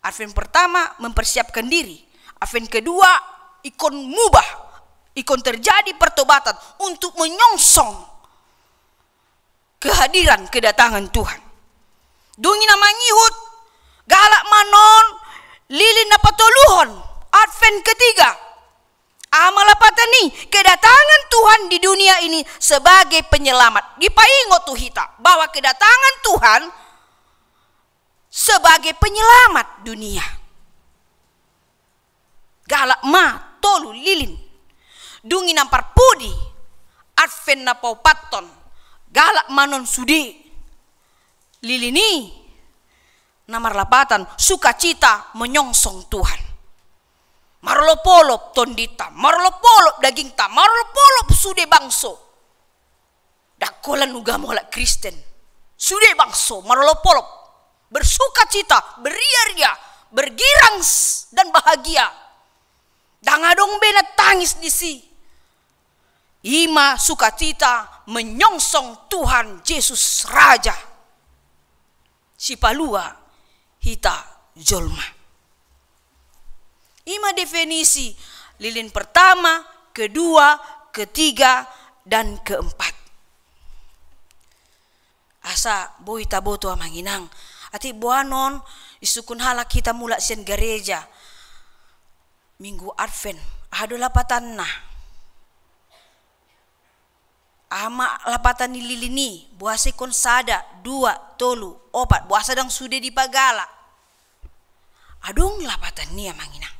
Advent pertama mempersiapkan diri. Advent kedua ingkon mubah, ingkon terjadi pertobatan untuk menyongsong kehadiran, kedatangan Tuhan. Dung i na mangihut, galak ma non lilin na patoluhon, Advent ketiga. Aha ma lapatan i? Kedatangan Tuhan di dunia ini sebagai penyelamat. Dipaingot tu hita bahwa kedatangan Tuhan sebagai penyelamat dunia. Galak ma tolu lilin. Dung i na parpudi, Advent na paopathon, galak ma non sude lilin i na marlapatan sukacita menyongsong Tuhan. Marolopolop tondinta, marolopolop dagingta, marolopolop sude bangso. Ndang holan ugamo halak Kristen. Sude bangso marolopolop, bersukacita, beria-ria, bergirang s-, dan bahagia. Ndang adong be na tangis disi. I ma sukacita menyongsong Tuhan Jesus Raja, Sipalua hita jolma. I ma definisi lilin pertama, kedua, ketiga, dan keempat. Asa boi taboto, amang inang. Atik boanon, isungkun halak hita mulak sian gareja. Minggu Advent, aha do lapatanna? Aha ma lapatan ni lilin i? Boasa ingkon sada, dua, tolu, opat? Boasa ndang sude dipagalak? Adong lapatan ni i, amang inang.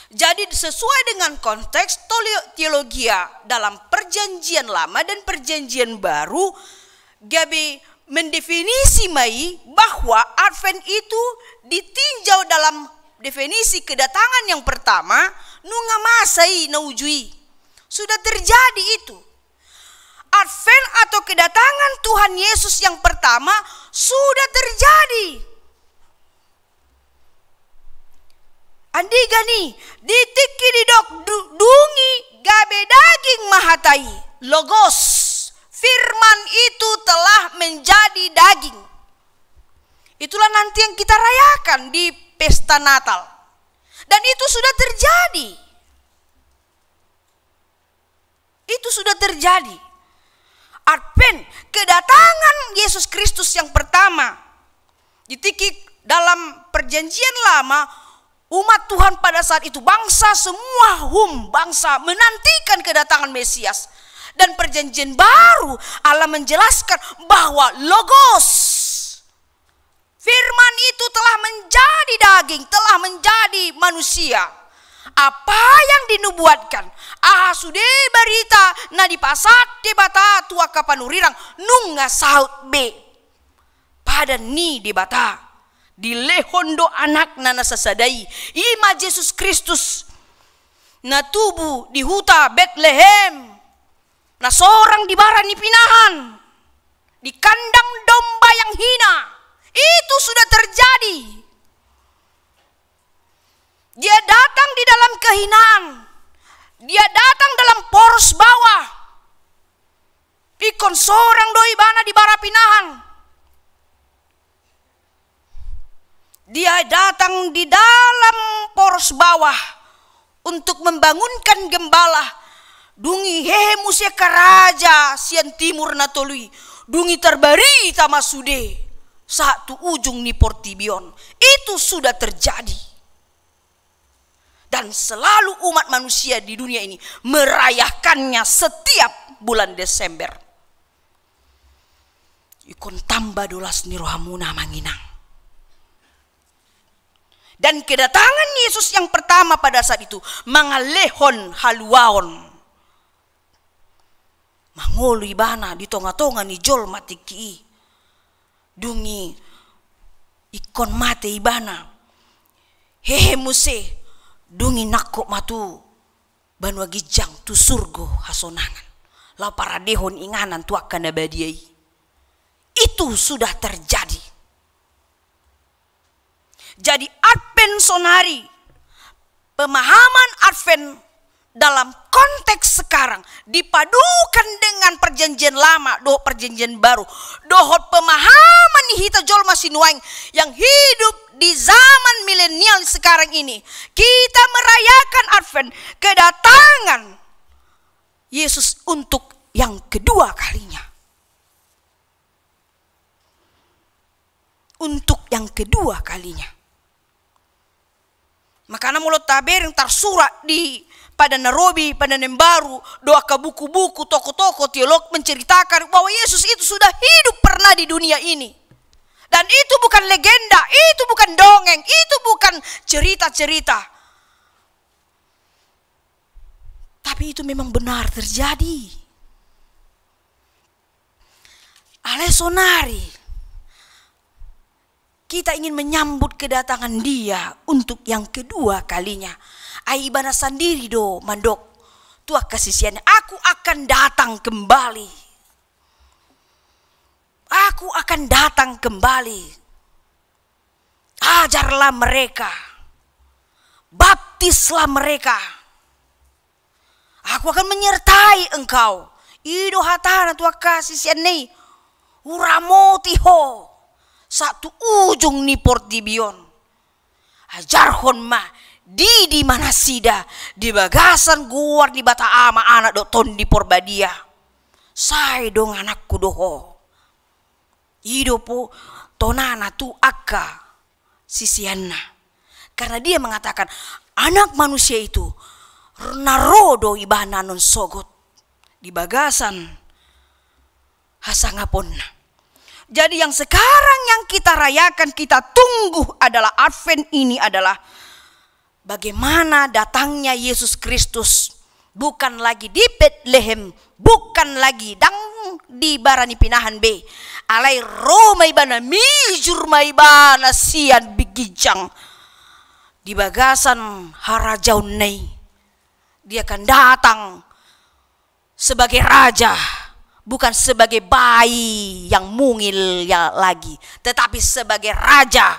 Jadi, sesuai dengan konteks teolo-, teologia dalam Perjanjian Lama dan Perjanjian Baru, gabe mendefinisi ma i bahwa Advent itu ditinjau dalam definisi kedatangan yang pertama, nunga masa i na uju i. Sudah terjadi itu. Advent atau kedatangan Tuhan Yesus yang pertama sudah terjadi. Andigan i, di tingki didok du-, dung i gabe daging ma hata i, Logos, Firman itu telah menjadi daging. Itulah nanti yang kita rayakan di pesta Natal. Dan itu sudah terjadi. Itu sudah terjadi. Advent, kedatangan Yesus Kristus yang pertama. Di tingki dalam Perjanjian Lama, umat Tuhan pada saat itu, bangsa semua, hum, bangsa menantikan kedatangan Mesias. Dan Perjanjian Baru, Allah menjelaskan bahwa Logos, Firman itu telah menjadi daging, telah menjadi manusia. Apa yang dinubuatkan, aha sude barita na dipasahat Debata tu angka panurirang, nunga saut be. Padan ni Debata, dilehon do Anakna na sasada i, i ma Jesus Kristus, na tubu di huta Betlehem, na sorang di bara ni pinahan, di kandang domba yang hina. Itu sudah terjadi. Dia datang di dalam kehinaan. Dia sorang do ibana di bara pinahan. Dia datang di dalam poros bawah untuk membangunkan gembala. Dung i hehe muse angka raja sian timur na tolu i. Dung i tarbarita ma sude sahat tu ujung ni portibi on. Itu sudah terjadi. Dan selalu umat manusia di dunia ini merayakannya setiap bulan Desember. Ingkon tamba do las ni rohamuna, amang inang. Dan kedatangan Yesus yang pertama pada saat itu mangalehon haluaon. Mangolu ibana di tonga-tonga ni jolma tingki i. Dung i ingkon mate ibana. Hehe muse, dung i nangkok ma tu banua ginjang, tu surgo hasonangan. Laho paradehon inganan tu angka na badia i. Itu sudah terjadi. Jadi Advent sonari, pemahaman Advent dalam konteks sekarang dipadukan dengan Perjanjian Lama dohot Perjanjian Baru, dohot pemahaman ni hita jolma sinuaeng yang hidup di zaman milenial sekarang ini. Kita merayakan Advent, kedatangan Yesus untuk yang kedua kalinya. Untuk yang kedua kalinya. Makana molo tabereng tarsurat di Padan na Robi, Padan na Baru, dohot angka buku-buku, toko-toko teolog menceritakan bahwa Yesus itu sudah hidup pernah di dunia ini. Dan itu bukan legenda, itu bukan dongeng, itu bukan cerita-cerita. Tapi itu memang benar terjadi. Alai sonari kita ingin menyambut kedatangan Dia untuk yang kedua kalinya. Ai ibana sandiri do mandok tu angka siseanna, "Aku akan datang kembali. Aku akan datang kembali." Ajarlah mereka, baptislah mereka. Aku akan menyertai engkau. I do hatana tu angka siseanna i, uramoti ho sahat tu ujung ni portibi on. Ajarhon ma didima nasida di bagasan goar ni Debata Ama, Anak dohot Tondi Porbadia. Sai dongananku do ho. I do tonana tu angka siseanna. Karena Dia mengatakan, Anak Manusia itu na ro do ibana annon sogot di bagasan hasangaponna. Jadi yang sekarang yang kita rayakan, kita tunggu adalah Advent ini adalah bagaimana datangnya Yesus Kristus, bukan lagi di Betlehem, bukan lagi ndang di bara ni pinahan be, alai ro ma ibana, mijur ma ibana sian ginjang di bagasan harajaonna i. Dia akan datang sebagai raja, bukan sebagai bayi yang mungil ya lagi, tetapi sebagai raja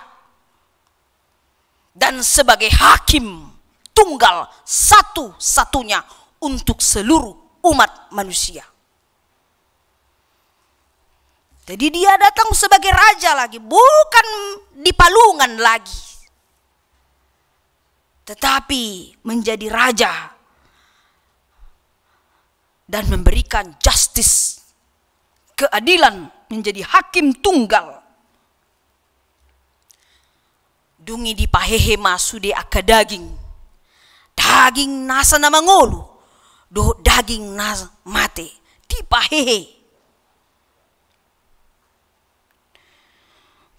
dan sebagai hakim tunggal satu-satunya untuk seluruh umat manusia. Jadi Dia datang sebagai raja lagi, bukan di palungan lagi, tetapi menjadi raja dan memberikan justice, keadilan, menjadi hakim tunggal. Dung i dipahehe ma sude angka daging, daging nasa na mangolu dohot daging na mate, dipahehe.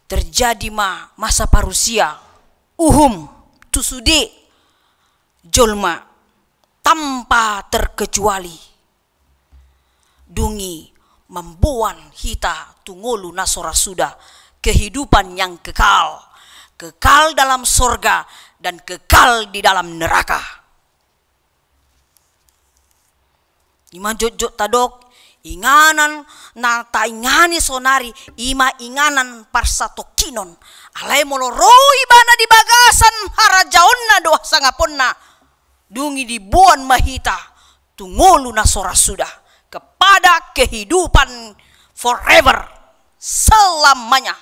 Terjadi ma masa parusia, uhum, tu sude jolma tanpa terkecuali. Dung i mamboan hita tu ngolu na so ra suda, kehidupan yang kekal, kekal dalam sorga dan kekal di dalam neraka. I ma jotjot tadok, inganan na taingani sonari, i ma inganan parsatongkinon. Alai molo ro ibana di bagasan harajaonna dohot hasangaponna, dung i diboan ma hita tu ngolu na so ra suda, kepada kehidupan forever, selamanya.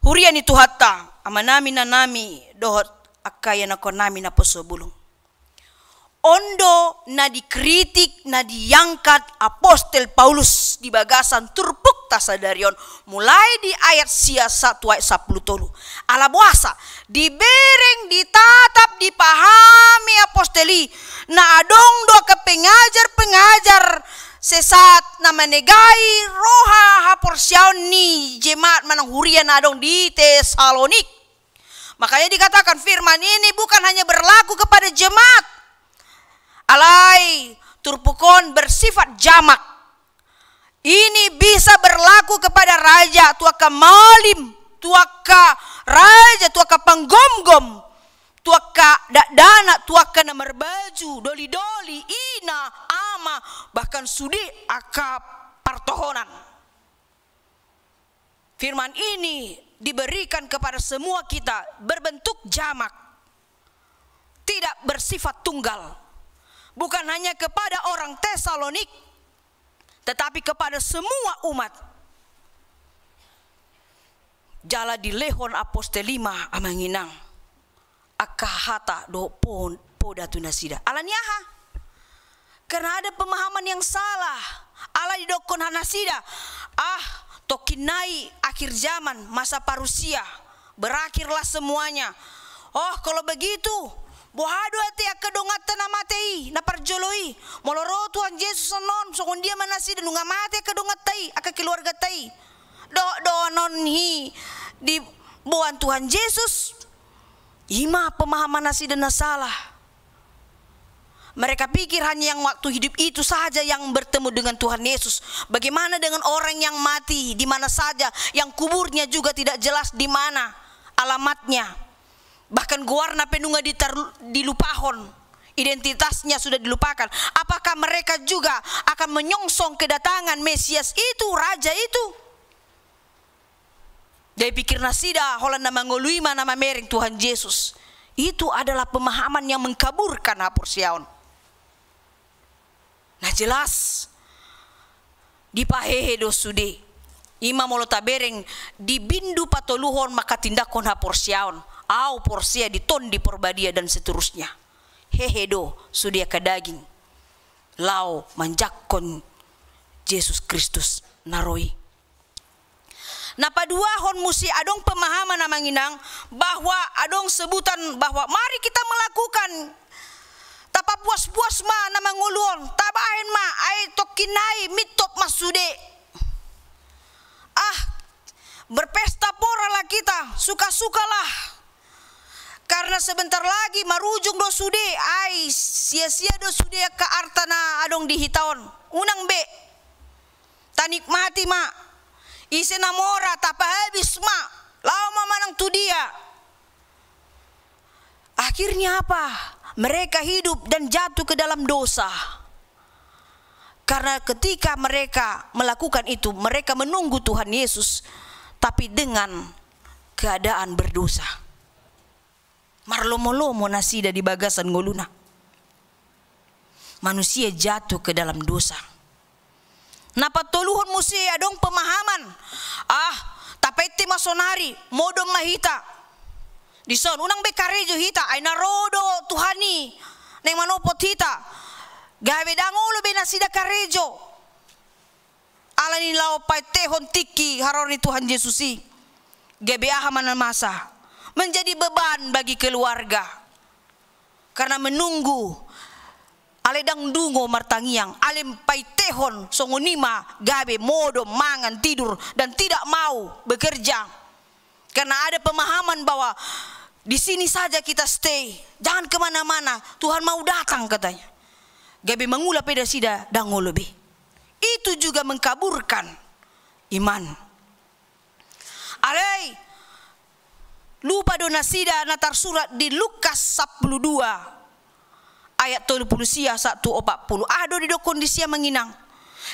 Huria ni Tuhanta, amanami, inanami, dohot angka ianakhonnami naposobulung. On do na dikritik, na diangkat apostel Paulus di bagasan turpukta sadari on, mulai di ayat sia sahat tu ayat sampulu tolu. Ala boasa? Dibereng, ditatap, dipahami apostel i, na adong do angka pengajar-pengajar sesat na manegai roha haporseaon ni jemaat manang huria na adong di Tesalonik. Makanya dikatakan firman ini bukan hanya berlaku kepada jemaat. Alai turpuk on bersifat jamak. Ini bisa berlaku kepada raja, tu angka malim, tu angka raja, tu angka panggomgom, tu angka dakdanak, tu angka na marbaju doli-doli, ina, ama, bahkan sude angka partohonan. Firman ini diberikan kepada semua kita, berbentuk jamak, tidak bersifat tunggal. Bukan hanya kepada orang Tesalonik, tetapi kepada semua umat. Jala dilehon apostel i ma, amang inang, angka hata dohot po-, poda tu nasida. Ala ni aha? Karena ada pemahaman yang salah. Ala didokkon nasida, ah, tongkin nai akhir zaman, masa parusia, berakhirlah semuanya. Oh, kalau begitu, boha do ate angka donganta na mate i, na parjolo i? Molo ro Tuhan Jesus annon, songon dia ma nasida nunga mate angka donganta i, angka keluarganta i? Dohot do annon i diboan Tuhan Jesus? I ma pemahaman nasida na salah. Mereka pikir hanya yang waktu hidup itu saja yang bertemu dengan Tuhan Yesus. Bagaimana dengan orang yang mati di mana saja, yang kuburnya juga tidak jelas di mana alamatnya? Bahkan goarna pe nunga ditar-, dilupahon, identitasnya sudah dilupakan. Apakah mereka juga akan menyongsong kedatangan Mesias itu, Raja itu? Jadi pikir nasida holan na mangolu i ma na mamereng Tuhan Jesus. Itu adalah pemahaman yang mengkaburkan haporseaon. Na jelas, dipahehe do sude. I ma molo tabereng di bindu patoluhon manghatindanghon haporseaon. Au porsea di Tondi Porbadia dan seterusnya. Hehe do sude angka daging laho manjangkon Jesus Kristus na ro i. Na paduahon muse adong pemahaman, amang inang, bahwa adong sebutan bahwa mari kita melakukan, tapapuas-puas ma na mangolu on, tabahen ma, ai tongkin nai mintop ma sude. Ah, berpesta poralah kita, suka-sukalah. Karena sebentar lagi marujung do sude, ai sia-sia do sude angka arta na adong di hita on. Unang be. Tanikmati ma. Ise na mora, tapahabis ma. Laho ma manang tu dia. Akhirnya apa? Mereka hidup dan jatuh ke dalam dosa. Karena ketika mereka melakukan itu, mereka menunggu Tuhan Yesus, tapi dengan keadaan berdosa. Marlomo-lomo nasida di bagasan ngoluna. Manusia jatuh ke dalam dosa. Na patoluhon muse adong pemahaman, ah, tapainte ma sonari, modom ma hita. Dison, unang be karejo hita, ai na ro do Tuhan i naeng manopot hita. Gabe ndang olo be nasida karejo. Ala ni laho paintehon tingki haroro ni Tuhan Jesus i. Gabe aha ma na masa? Menjadi beban bagi keluarga. Karena menunggu, alai ndang dungo martangiang, alai paintehon songon i ma gabe modom mangan tidur dan tidak mau bekerja. Karena ada pemahaman bahwa di sini saja kita stay, jangan kemana-mana, Tuhan mau datang katanya. Gabe mangula pe nasida ndang olo be. Itu juga mengkaburkan iman. Alai lupa do nasida na tarsurat di Lukas sampulu dua ayat tolu pulu sia sahat tu opat pulu. Aha do didokkon disi, amang inang?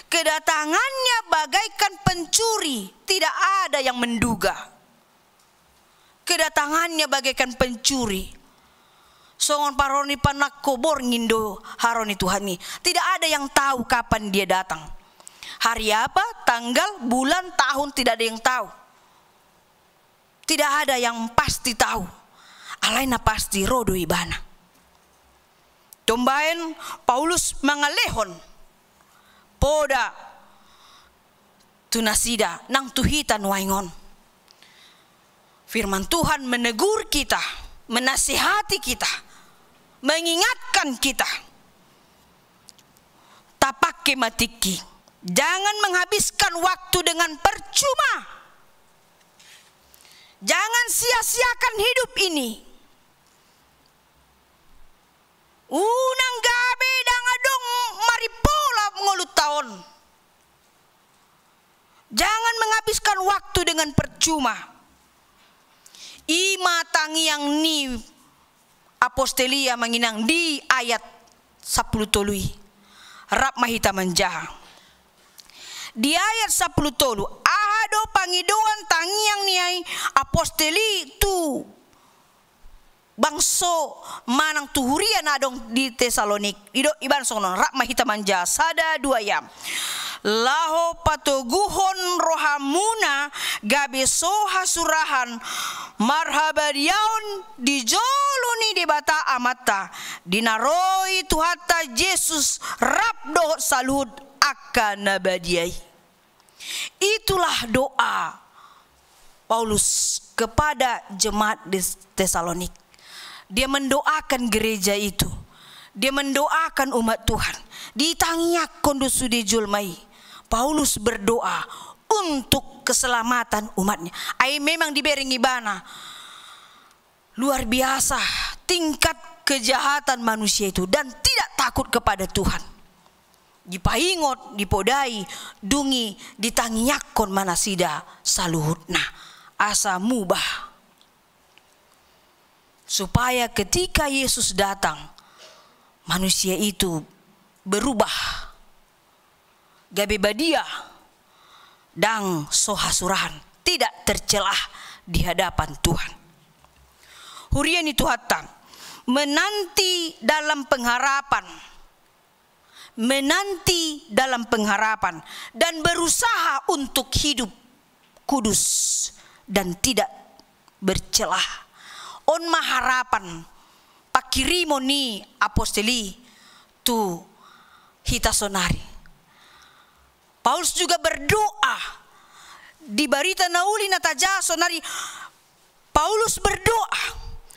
Kedatangannya bagaikan pencuri, tidak ada yang menduga. Kedatangannya bagaikan pencuri. songon parro ni panangko, borngin do haroro ni Tuhan i. Tidak ada yang tahu kapan dia datang. Hari apa, tanggal, bulan, tahun, tidak ada yang tahu. Tidak ada yang pasti tahu. Alai na pasti ro do ibana. Tung baen Paulus mangalehon poda tu nasida nang tu hita nuaeng on. Firman Tuhan menegur kita, menasihati kita, mengingatkan kita. Tapake ma tingki. Jangan menghabiskan waktu dengan percuma. Jangan sia-siakan hidup ini. Unang gabe ndang adong maripola ngolunta on. Jangan menghabiskan waktu dengan percuma. I ma tangiang ni apostel i, amang inang, di ayat sampulu tolu i. Rap ma hita manjaha. Di ayat sampulu tolu, aha do pangidoan tangiang ni apostel i tu bangso manang tu huria na adong di Tesalonik? Didok ibana songon on, rap ma hita manjaha, sada, dua, ya. Laho patoguhon rohamuna gabe so hasurahan marhabadiaon di jolo ni Debata Amanta, di na ro i Tuhanta Jesus rap dohot saluhut angka na badia i. Itulah doa Paulus kepada jemaat di Tesalonik. Dia mendoakan gereja itu. Dia mendoakan umat Tuhan. Ditangiangkon do sude jolma i. Paulus berdoa untuk keselamatan umatnya. Ai memang dibereng ibana luar biasa tingkat kejahatan manusia itu dan tidak takut kepada Tuhan. Dipaingot, dipodai, dung i ditangiangkon ma nasida saluhutna. Asa mubah. Supaya ketika Yesus datang, manusia itu berubah. Gabe badia, ndang so hasurahan, tidak tercelah di hadapan Tuhan. Huria ni Tuhanta, menanti dalam pengharapan, menanti dalam pengharapan, dan berusaha untuk hidup kudus dan tidak bercelah. On ma harapan pangkirimon ni apostel i tu hita sonari. Paulus juga berdoa di Barita na Uli na tajaha sonari. Paulus berdoa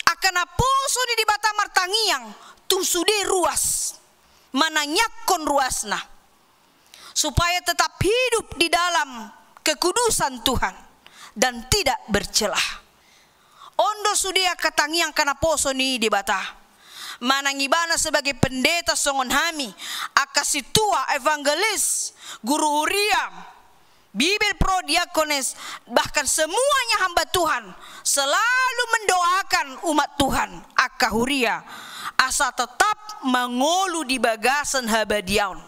angka naposo ni Debata martangiang tu sude ruas, manangiangkon ruasna, supaya tetap hidup di dalam kekudusan Tuhan dan tidak bercelah. On do sude angka tangiang angka naposo ni Debata. Manang ibana sebagai pendeta songon hami, angka sintua, evangelis, guru huria, Bibelvrouw, diakones, bahkan semuanya hamba Tuhan, selalu mendoakan umat Tuhan, angka huria, asa tetap mangolu di bagasan habadiaon.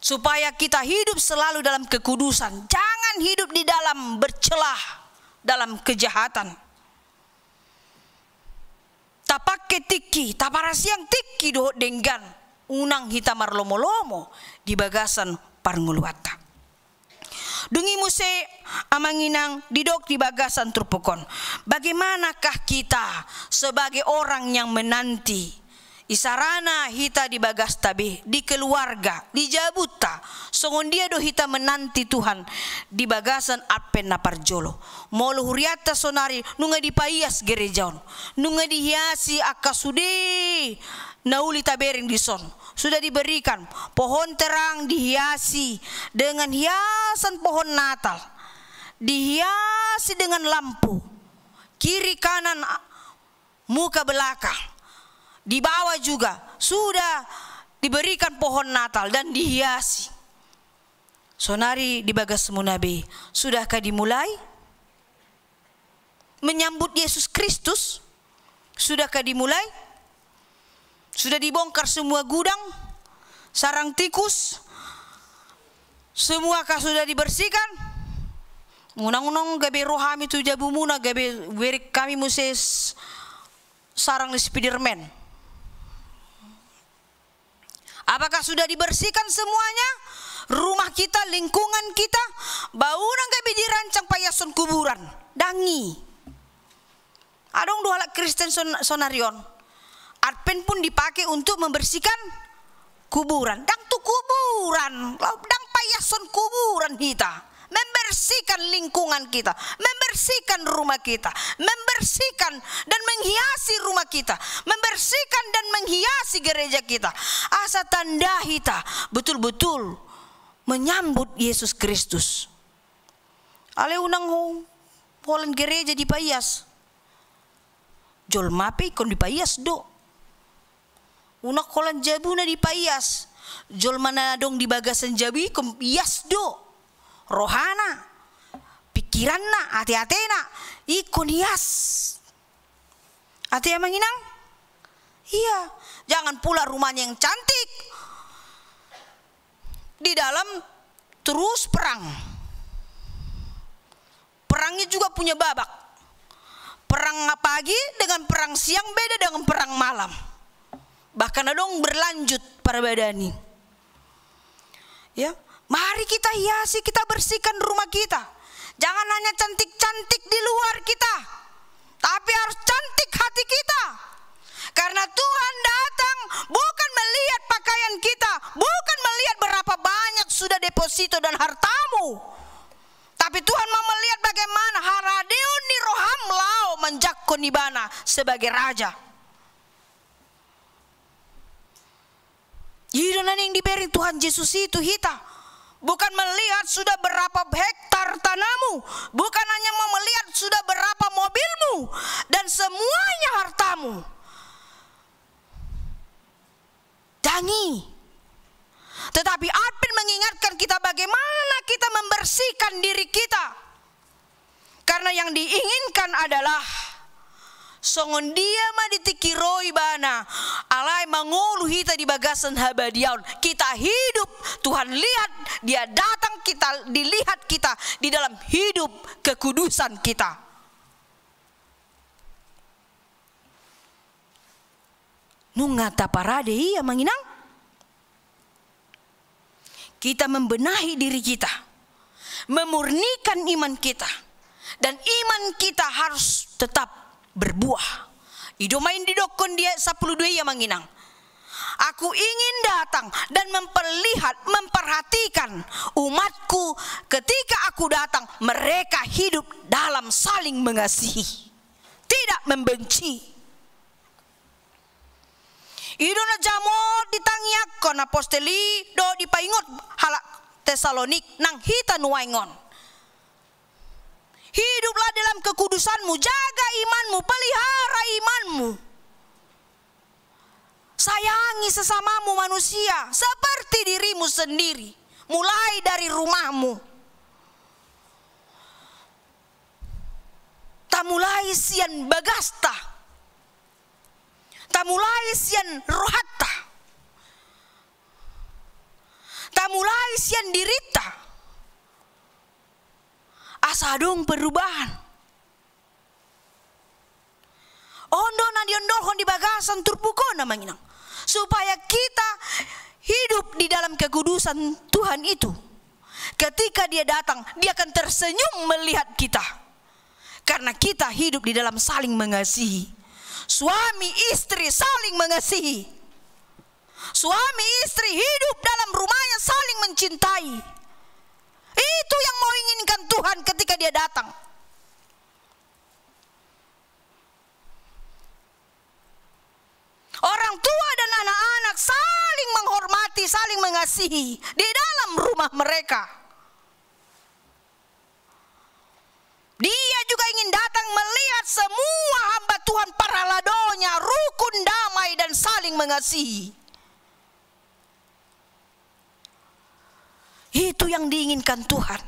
Supaya kita hidup selalu dalam kekudusan. Jangan hidup di dalam bercelah, dalam kejahatan. Tapake tingki, taparasiang tingki dohot denggan. Unang hita marlomo-lomo di bagasan parngoluanta. Dung i muse, amang inang, didok di bagasan turpuk on. Bagaimanakah kita sebagai orang yang menanti? Isarana hita di bagasta be, di keluarga, di jabunta. Songon dia do hita menanti Tuhan di bagasan Advent na parjolo? Molo hurianta sonari nunga dipaias gereja on, nunga dihiasi angka sude na uli tabereng dison. Sudah diberikan pohon terang, dihiasi dengan hiasan pohon Natal, dihiasi dengan lampu, kiri kanan, muka belakang, di bawah juga sudah diberikan pohon Natal dan dihiasi. Sonari di bagasmuna be, sudahkah dimulai menyambut Yesus Kristus? Sudahkah dimulai? Sudah dibongkar semua gudang, sarang tikus? Semuakah sudah dibersihkan? Unang-unang gabe ro hami tu jabumuna, gabe bereng hami muse s-, sarang ni Spiderman. Apakah sudah dibersihkan semuanya? Rumah kita, lingkungan kita, ba unang gabe dirancang paiashon kuburan. Ndang i. Adong do halak Kristen son-, sonari on. Advent pun dipakai untuk membersihkan kuburan. Ndang tu kuburan, ndang paiashon kuburan hita. Membersihkan lingkungan kita, membersihkan rumah kita, membersihkan dan menghiasi rumah kita, membersihkan dan menghiasi gereja kita. Asa tanda hita betul-betul menyambut Yesus Kristus. Alai unang ho-, holan gereja dipaias. Jolma pe ingkon dipaias do. Unang holan jabuna dipaias. Jolma na adong di bagasan jabu ingkon ias do. Rohana, pikiranna, ate-atena, ingkon ias. Ate, Amang Inang? Iya, jangan pula rumahnya yang cantik di dalam terus perang. Perangnya juga punya babak. Perang pagi dengan perang siang beda dengan perang malam. Bahkan adong berlanjut parbadaan i. Ya, mari kita hiasi, kita bersihkan rumah kita. Jangan hanya cantik-cantik di luar kita, tapi harus cantik hati kita. Karena Tuhan datang bukan melihat pakaian kita, bukan melihat berapa banyak sudah deposito dan hartamu. Tapi Tuhan mau melihat bagaimana haradeon ni roham laho manjangkon Ibana sebagai Raja. I do na naeng dibereng Tuhan Jesus i tu hita. Bukan melihat sudah berapa hektar tanahmu, bukan hanya mau melihat sudah berapa mobilmu dan semuanya hartamu. Ndang i. Tetapi Advent mengingatkan kita bagaimana kita membersihkan diri kita. Karena yang diinginkan adalah songon dia ma di tingki ro Ibana, alai mangolu hita di bagasan habadiaon. Kita hidup, Tuhan lihat, Dia datang, kita dilihat kita di dalam hidup kekudusan kita. Nunga taparade i, Amang Inang? Kita membenahi diri kita, memurnikan iman kita, dan iman kita harus tetap berbuah. I do ma i didokkon di ayat sampulu dua i, Amang Inang. Aku ingin datang dan memperlihat, memperhatikan umatku ketika aku datang, mereka hidup dalam saling mengasihi, tidak membenci. I do na jamot ditangiangkon apostel i dohot dipaingot halak Tesalonik nang hita nuaeng on. Hiduplah dalam kekudusanmu, jaga imanmu, pelihara imanmu. Sayangi sesamamu manusia seperti dirimu sendiri, mulai dari rumahmu. Tamulai sian bagasta. Tamulai sian rohanta. Tamulai sian dirinta. Asa adong perubahan. On do na diondolhon di bagasan turpuk on, Amang Inang. Supaya kita hidup di dalam kekudusan Tuhan itu. Ketika Dia datang, Dia akan tersenyum melihat kita. Karena kita hidup di dalam saling mengasihi. Suami istri saling mengasihi. Suami istri hidup dalam rumahnya saling mencintai. Itu yang mau inginkan Tuhan ketika Dia datang. Orang tua dan anak-anak saling menghormati, saling mengasihi di dalam rumah mereka. Dia juga ingin datang melihat semua hamba Tuhan, parhaladonya, rukun damai dan saling mengasihi. Itu yang diinginkan Tuhan.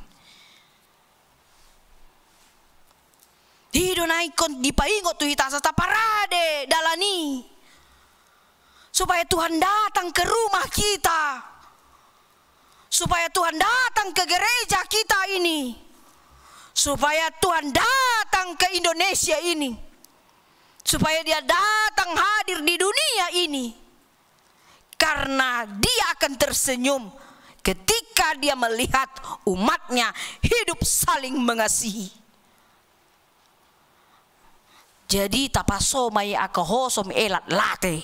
I do na ingkon dipaingot tu hita asa taparade dalan i. Supaya Tuhan datang ke rumah kita. Supaya Tuhan datang ke gereja kita ini. Supaya Tuhan datang ke Indonesia ini. supaya dia datang hadir di dunia ini, karena dia akan tersenyum ketika dia melihat umatnya hidup saling mengasihi. Jadi, tapaso ma i angka hosom, elat, late.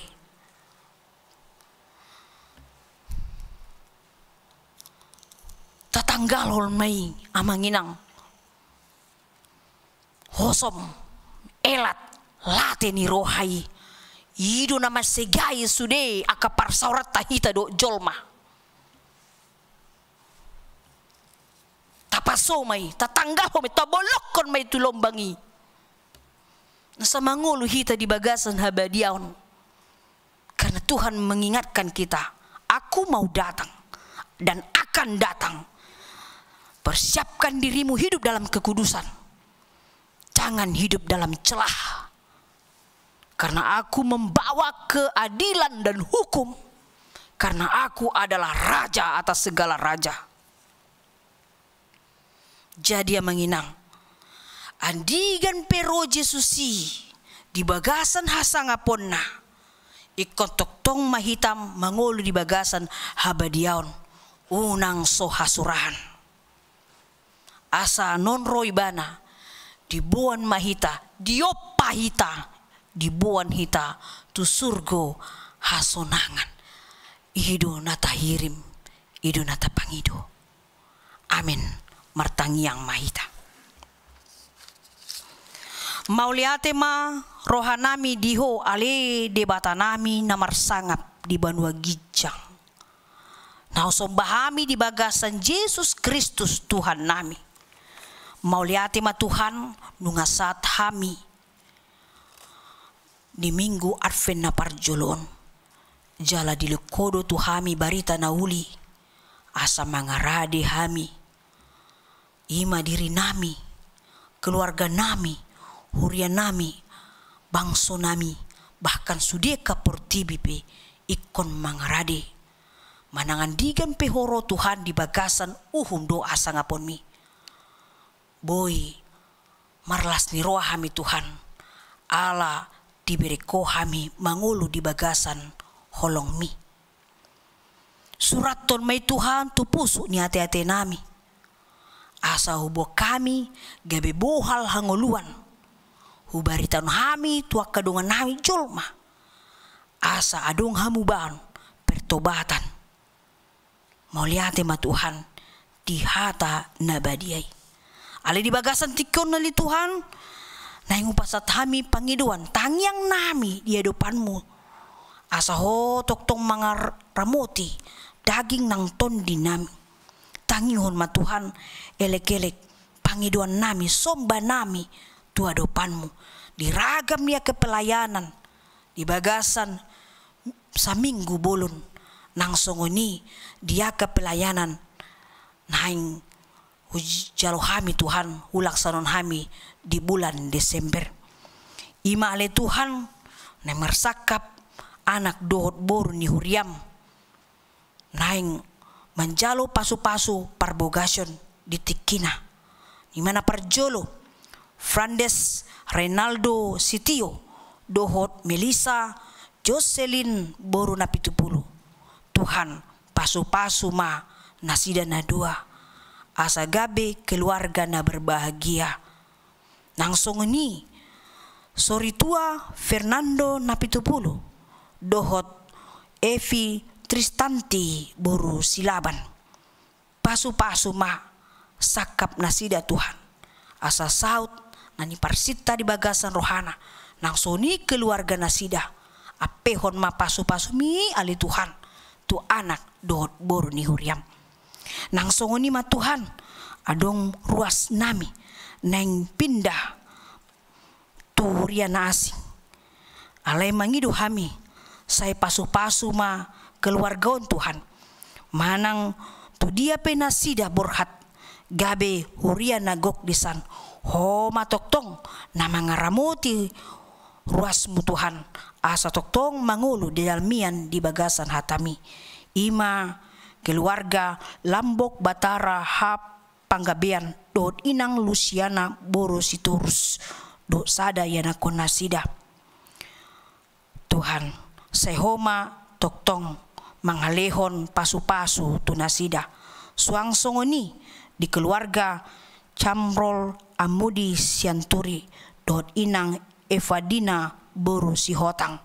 Tatanggalhon ma i, amang inang, hosom, elat, late ni roha i. I do na mansegai sude angka parsaoranta hita dohot jolma. Tapaso ma i, tatanggalhon ma i, tabolokkon ma i tu lombang i. Asa mangolu hita di bagasan habadiaon. Karena Tuhan mengingatkan kita, "Aku mau datang dan akan datang. Persiapkan dirimu hidup dalam kekudusan. Jangan hidup dalam celah. Karena aku membawa keadilan dan hukum. Karena aku adalah raja atas segala raja." Jadi, amang inang, andigan pe ro Jesus i di bagasan hasangaponna, ingkon tongtong ma hita mangolu di bagasan habadiaon, unang so hasurahan. Asa non ro Ibana, diboan ma hita, diompa hita, diboan hita tu surgo hasonangan. I do na tahirim, i do na tapangido. Amen. Martangiang ma hita. Mauliate ma rohanami di Ho, ale Debatanami na marsangap di banua ginjang, na husomba hami di bagasan Jesus Kristus Tuhannami. Mauliate ma Tuhan, nunga sahat hami di Minggu Advent na parjolo on. Jala dilehon Ho do tu hami barita na uli, asa mangarade hami, i ma dirinami, keluarganami, hurianami, bangsonami, bahkan sude angka portibi pe ingkon mangarade. Manang andigan pe Ho ro Tuhan di bagasan uhum dohot hasangaponmi, boi marlas ni roha hami Tuhan, ala dibereng Ho hami mangolu di bagasan holongmi. Surathon ma i Tuhan tu pusuk ni ateatenami, asa huboan hami gabe bohal hangoluan, hubaritahon hami tu angka dongannami jolma, asa adong hamubaon, pertobatan. Mauliate ma Tuhan di hata na badia i. Alai di bagasan tingki on ale Tuhan, naeng hupasahat hami pangidoan, tangiangnami di adopanmu, asa Ho tongtong mangaramoti daging nang tondinami. Tangihon ma Tuhan elekelek pangidoannami, sombanami tu adopanmu, di ragam ni angka pelayanan di bagasan saminggu bolon, nang songon i di angka pelayanan naeng hujalo hami Tuhan, hulaksanahon hami di bulan Desember. I ma ale Tuhan, naeng marsangkap anak dohot boru ni huriam, naeng manjalo pasupasu parbogasion di tingkina. I ma na parjolo, Frandes Renaldo Sitio dohot Melisa Jocelyn boru Napitupulu. Tuhan, pasupasu ma nasida na dua, asa gabe keluarga na berbahagia. Nang songon i, Soritua Fernando Napitupulu dohot Evi Tristanti boru Silaban. Pasupasu ma sangkap nasida Tuhan, asa saut na niparsinta di bagasan rohana, nang songon i keluarga nasida. Ampehon ma pasupasumi ale Tuhan tu anak dohot boru ni huriam. Nang songon i ma Tuhan, adong ruasnami naeng pindah tu huria na asing. Alai mangido hami, sai pasupasu ma keluarga on Tuhan. Manang tu dia pe nasida borhat, gabe huria na gok disan, Ho ma tongtong na mangaramoti ruasmu Tuhan, asa tongtong mangolu di dalan mian di bagasan hatami. I ma keluarga Lambok Batara Hap Panggabean dohot inang Lusiana boru Sitorus dohot sada ianakhon nasida. Tuhan, sai Ho ma tongtong mangalehon pasu-pasu tu nasida. Suang songon i di keluarga Camrol Amudi Sianturi dohot inang Evadina boru Sihotang.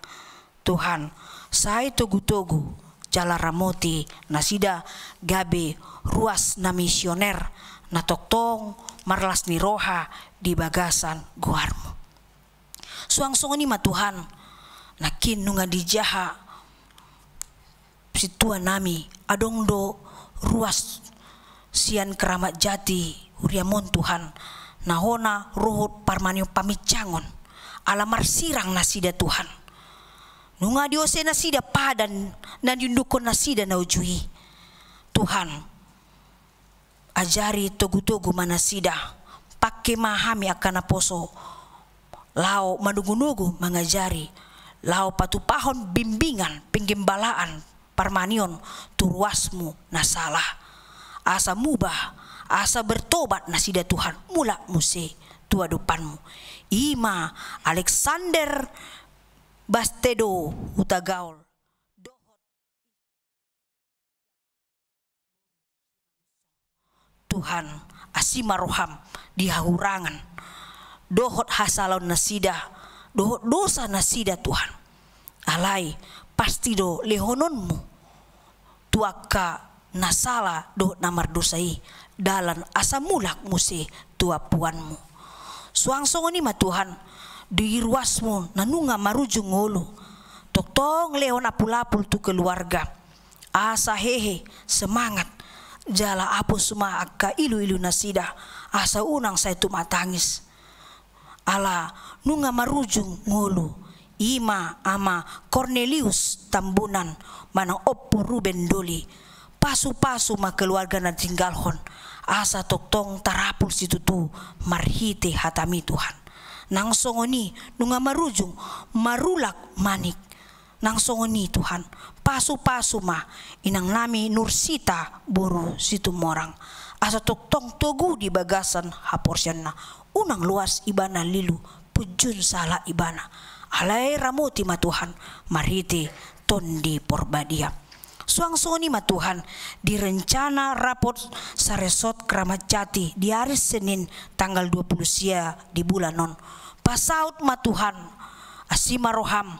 Tuhan, sai togu-togu jala ramoti nasida gabe ruas na misioner na tongtong marlas ni roha di bagasan goarmu. Suang songon i ma Tuhan, nangkin nunga dijaha sintua nami, adong do ruas sian Keramat Jati huriam on Tuhan, na hona rohot parmanion pamincangon, ala marsirang nasida Tuhan. Nunga diose nasida padan na niundukhon nasida na uju i. Tuhan, ajari togu-togu ma nasida, pangke ma hami angka naposo, laho manogu-nogu mangajari, laho patupahon bimbingan penggembalaan parmanion tu ruasmu na sala. Asa mubah, asa bertobat nasida Tuhan, mulak muse tu adopanmu. I ma Alexander Bastedo Hutagaol. Tuhan, asi ma roham di hahurangan dohot hasalaon nasida dohot dosa nasida Tuhan. Alai pasti do lehononmu tu angka na sala dohot na mardosa i dalan asa mulak muse tu ampuanmu. Suang songon i ma Tuhan, di ruasmu na nunga marujung ngolu, tongtong lehon apul-apul tu keluarga. Asa hehe, semangat, jala apus ma angka ilu-ilu nasida, asa unang sai tumatangis. Ala nunga marujung ngolu, i ma Ama Cornelius Tambunan manang Ompu Ruben Doli. Pasu-pasu ma keluarga na tinggalhon, asa tongtong tarapul situtu marhite hatami Tuhan. Nang songon i nunga marujung Marulak Manik. Nang songon i Tuhan, pasu-pasu ma inang nami Nursita boru Situmorang, asa tongtong togu di bagasan haporseaonna, unang loas ibana lilu, punjun sala ibana. Alai ramoti ma Tuhan marhite Tondi Porbadia. Suang songon i ma Tuhan, di rencana rapot saresort Keramat Jati di ari Senin tanggal dua puluh sia di bulan on. Pasaut ma Tuhan, asi ma roham,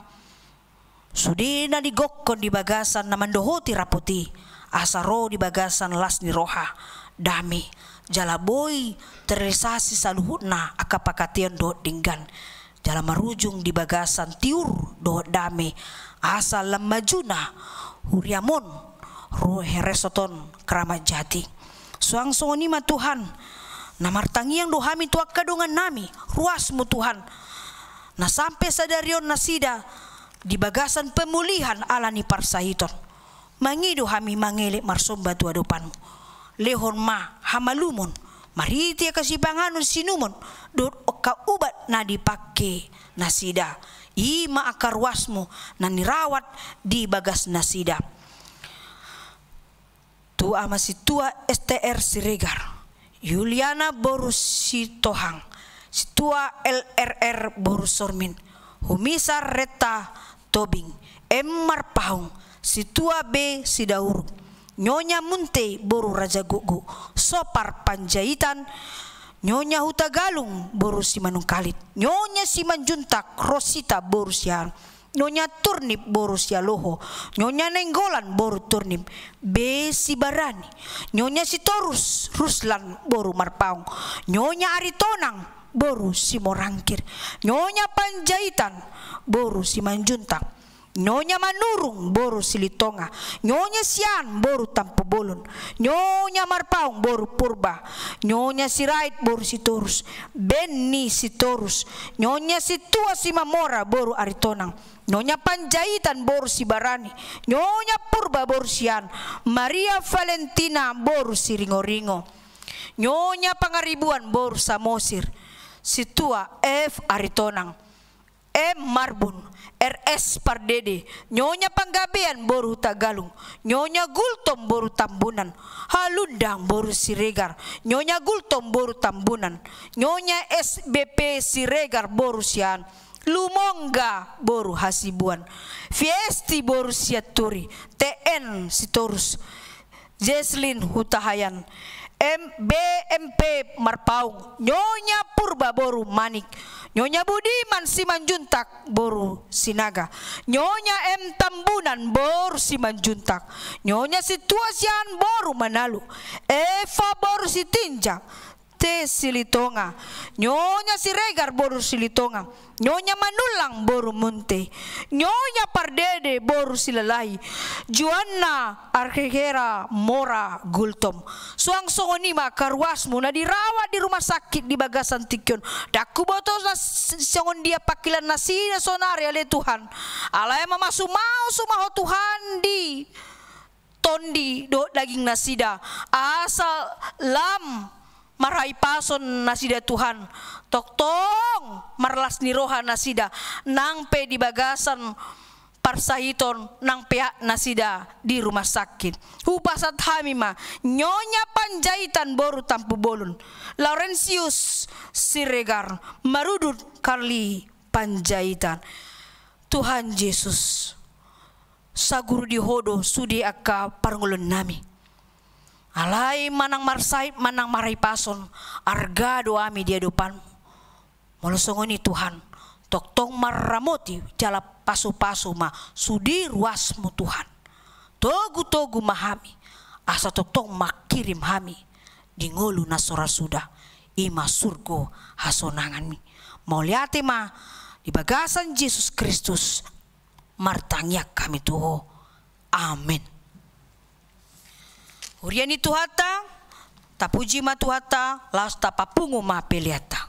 sude na digokhon di bagasan na mandohoti rapot i, asa ro di bagasan las ni roha, dame, jala boi terrealisasi saluhutna angka pangkataion dohot denggan, jala marujung di bagasan tiur dohot dame, asa lam majuna huriam on, ro heresort on Keramat Jati. Suang songon i ma Tuhan, na martangiang do hami tu angka dongan nami, ruasmu Tuhan, na sampe sadari on nasida di bagasan pemulihan ala ni parsahiton. Mangido hami mangelek marsomba tu adopanmu. Lehon ma hamalumon, marhite angka sipanganon sinumon, dohot angka ubat na dipangke nasida. I ma angka ruasmu na nirawat di bagas nasida. Tu Ama Sintua S T R Siregar, Yuliana boru Sitohang, Sintua L R R boru Sormin, Humisar Retta Tobing, M Marpaung, Sintua B Sidauruk, Nyonya Munte boru Raja Gukguk, Sopar Panjaitan, Nyonya Hutagalung boru Simanungkalit, Nyonya Simanjuntak Rosita boru Sian, Nyonya Turnip boru Sialoho, Nyonya Nainggolan boru Turnip, B Sibarani, Nyonya Sitorus Ruslan boru Marpaung, Nyonya Aritonang boru Simorangkir, Nyonya Panjaitan boru Simanjuntak, Nyonya Manurung boru Silitonga, Nyonya Sian boru Tampubolon, Nyonya Marpaung boru Purba, Nyonya Sirait boru Sitorus, Benni Sitorus, Nyonya Sintua Simamora boru Aritonang, Nyonya Panjaitan boru Sibarani, Nyonya Purba boru Sian, Maria Valentina boru Siringoringo, Nyonya Pangaribuan boru Samosir, Sintua F Aritonang, M Marbun, R S Pardede, Nyonya Panggabean boru Hutagalung, Nyonya Gultom boru Tambunan, Halundang boru Siregar, Nyonya Gultom boru Tambunan, Nyonya S B P Siregar boru Sian, Lumongga boru Hasibuan, Fiesti boru Sianturi, T N Sitorus, Jesslyn Hutahaean, M-, B M P Marpaung, Nyonya Purba boru Manik, Nyonya Budiman Simanjuntak boru Sinaga, Nyonya M Tambunan boru Simanjuntak, Nyonya Situa Siahaan boru Manalu, Eva boru Sitinjak, T Silitonga, Nyonya Siregar boru Silitonga, Nyonya Manullang boru Munte, Nyonya Pardede boru Silalahi, Juanna Arkhera Mora Gultom. Suang songon i ma angka ruasmu na dirawat di rumah sakit di bagasan tingki on. Ndang huboto na s-, songon dia pangkilan nasida sonari ale Tuhan. Alai mamasumasu ma Ho Tuhan di tondi dohot daging nasida, asa lam marhahipason nasida Tuhan, tongtong marlas ni roha nasida, nang pe di bagasan parsahiton nang peak nasida di rumah sakit. Hupasahat hami ma Nyonya Panjaitan boru Tampubolon, Laurentius Siregar, Marudut Karli Panjaitan. Tuhan Jesus, saguru di Ho do sude angka parngoluon nami. Alai manang marsahit manang marhahipason, arga do hami di adopanmu. Molo songon i Tuhan, tongtong marramoti jala pasupasu ma sude ruasmu Tuhan. Togutogu ma hami, asa tongtong mangkirim hami di ngolu na so ra suda, i ma surgo hasonanganmi. Mauliate ma di bagasan Jesus Kristus martangiang hami tu Ho. Amen. Huria ni Tuhanta, tapuji ma Tuhanta, laos tapapungu ma peleanta.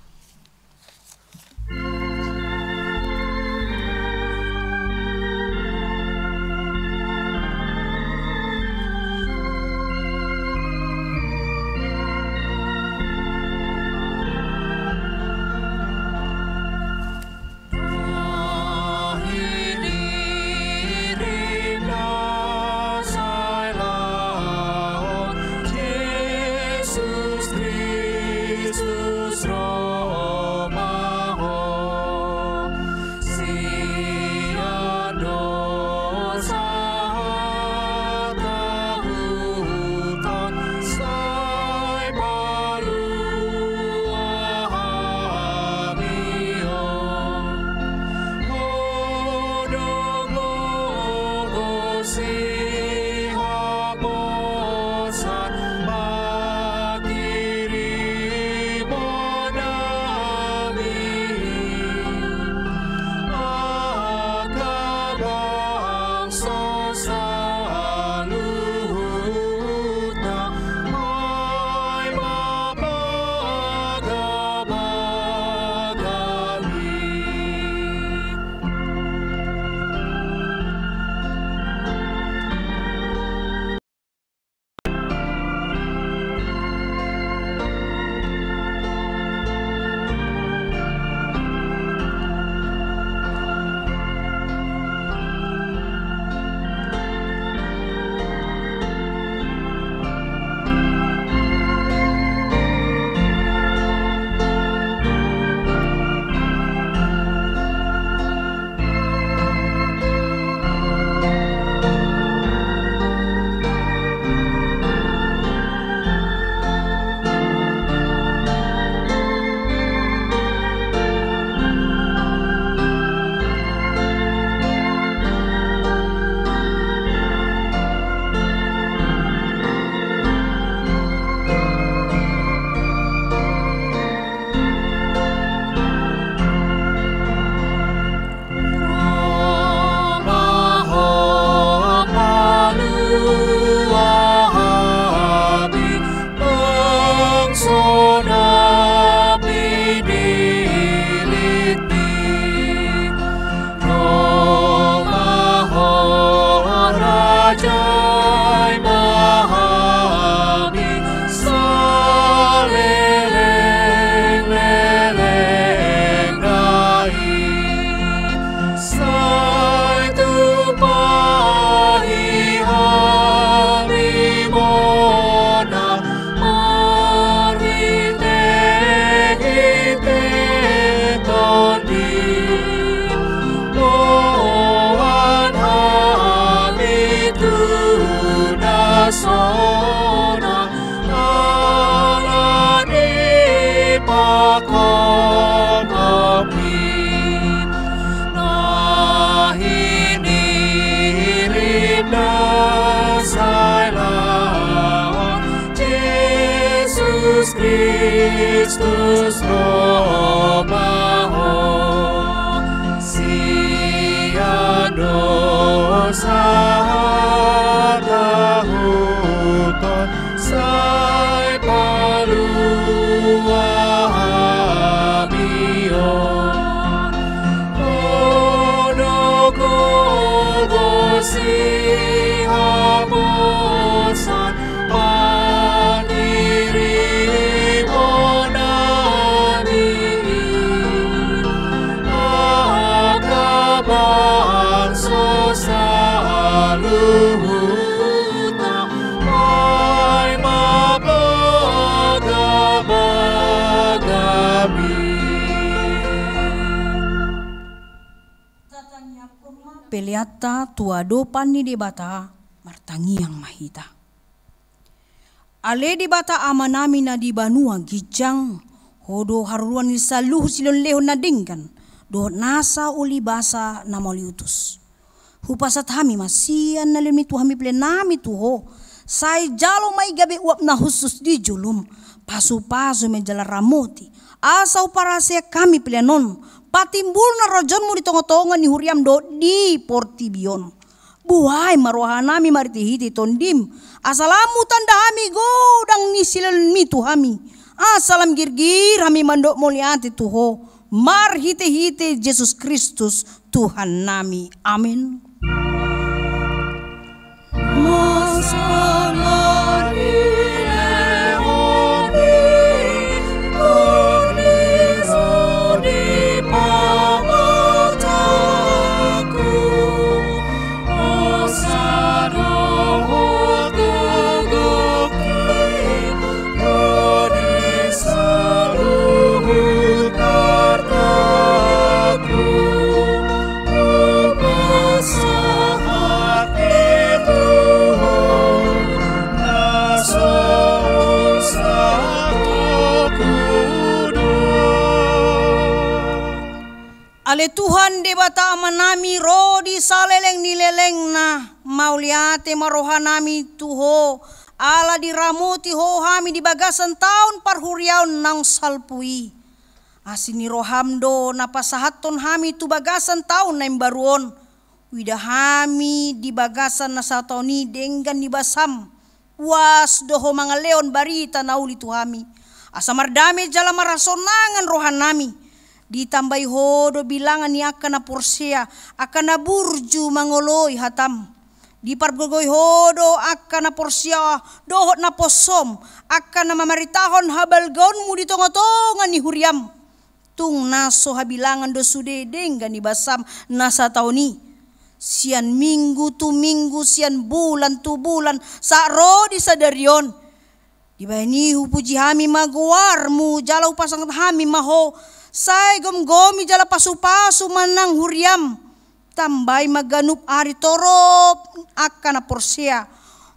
Peleanta tu adopan ni Debata, martangiang ma hita. Ale Debata Amanami na di banua ginjang, Ho do haruruan ni saluhut silehonlehon na denggan dohot nasa ulibasa na mauliutus. Hupasahat hami ma sian na lehonMi tu hami peleanNami tu Ho. Sai jalo ma i gabe uap na hushus di jolom. Pasupasu ma i jala ramoti, asa huparhaseang hami pelean on patimbulhon harajaonMu di tongatonga ni huriaM dohot di portibi on. Buhai ma rohanami marhitehite TondiM, asa lam hutanda hami godang ni silehonMi tu hami, asa lam girgir hami mandok mauliate tu Ho, marhitehite Jesus Kristus Tuhannami. Amen. Ale Tuhan Debata Amanami, ro di saleleng ni lelengna, mauliate ma rohanami tu Ho, ala diramoti Ho hami di bagasan taon parhuriaon naung salpu i. Asi ni rohaM do na pasahathon hami tu bagasan taon na imbaru on. Huida hami di bagasan na sataon i denggan ni basaM. Uas do Ho mangalehon barita na uli tu hami, asa mardame jala marhasonangan rohanami. Ditambai Ho do bilangan ni angka na porsea, angka na burju mangoloi hataM. Dipargogoi Ho do angka na porsea dohot na ponsom, angka na mamaritahon habalgaonMu di tongatonga ni huriaM. Tung na so habilangan do sude denggan ni basaM na sataon i. Sian minggu tu minggu, sian bulan tu bulan, sahat ro di sadari on. Dibahen i hupuji hami ma goarMu, jala hupasangap hami ma Ho. Sai gomgomi jala pasupasu ma nang huriaM. Tambai ma ganup ari torop angka na porsea,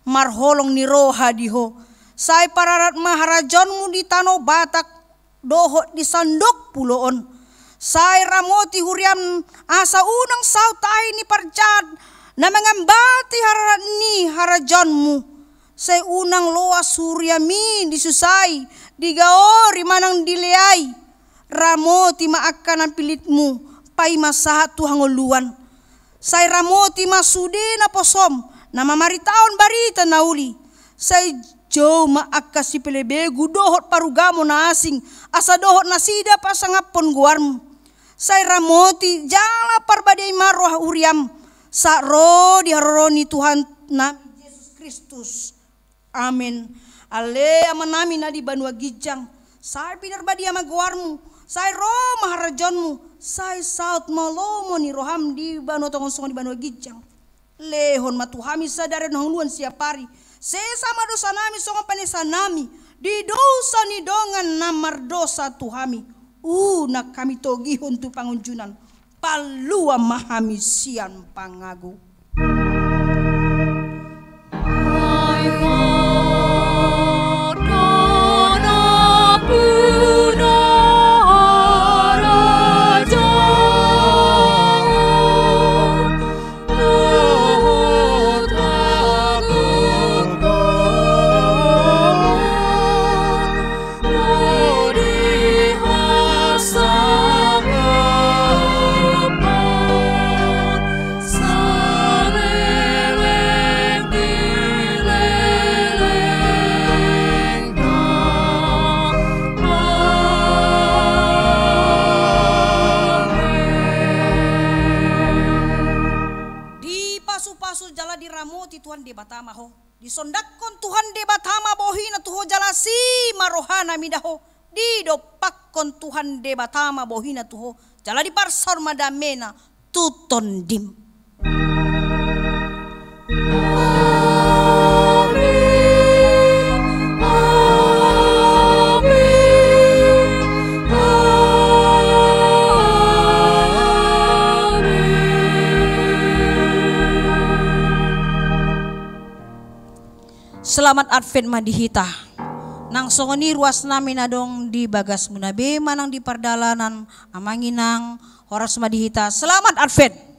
marholong ni roha di Ho. Sai pararat ma harajaonMu di tano Batak dohot di sandok pulo on. Sai ramoti huriaM asa unang saut ahi ni parjahat na mangambati harara ni harajaonMu. Sai unang loas huriaM i disusai, digaori manang dileai. Ramoti ma angka na pilitMu, paima sahat tu hangoluan. Sai ramoti ma sude na ponsom, na mamaritahon barita na uli. Sai jou ma angka sipelebegu dohot parugamo na asing, asa dohot nasida pasangaphon goarMu. Sai ramoti jala parbadiai ma roha huriaM, sahat ro di haroro ni Tuhannami Jesus Kristus. Amen. Ale Amanami na di banua ginjang, sai pinarbadia ma goarMu, sai ro ma harajaonMu, sai saut ma lomo ni rohaM di banua tonga on songon di banua ginjang. Lehon ma tu hami sadari on hangoluan siapari. Sesa ma dosanami songon panesanami di dosa ni dongan na mardosa tu hami. Unang hami togihon tu pangunjunan. Palua ma hami sian pangago. Dipasupasu jala diramoti Tuhan Debata ma ho. Disondangkon Tuhan Debata ma bohina tu ho jala asi ma rohana mida ho. Didompakkon Tuhan Debata ma bohina tu ho jala diparsaor ma damena tu tondim. Selamat Advent ma di hita. Nang songon i ruas nami na adong di bagasmuna be manang di pardalanan, amang inang, horas ma di hita. Selamat Advent.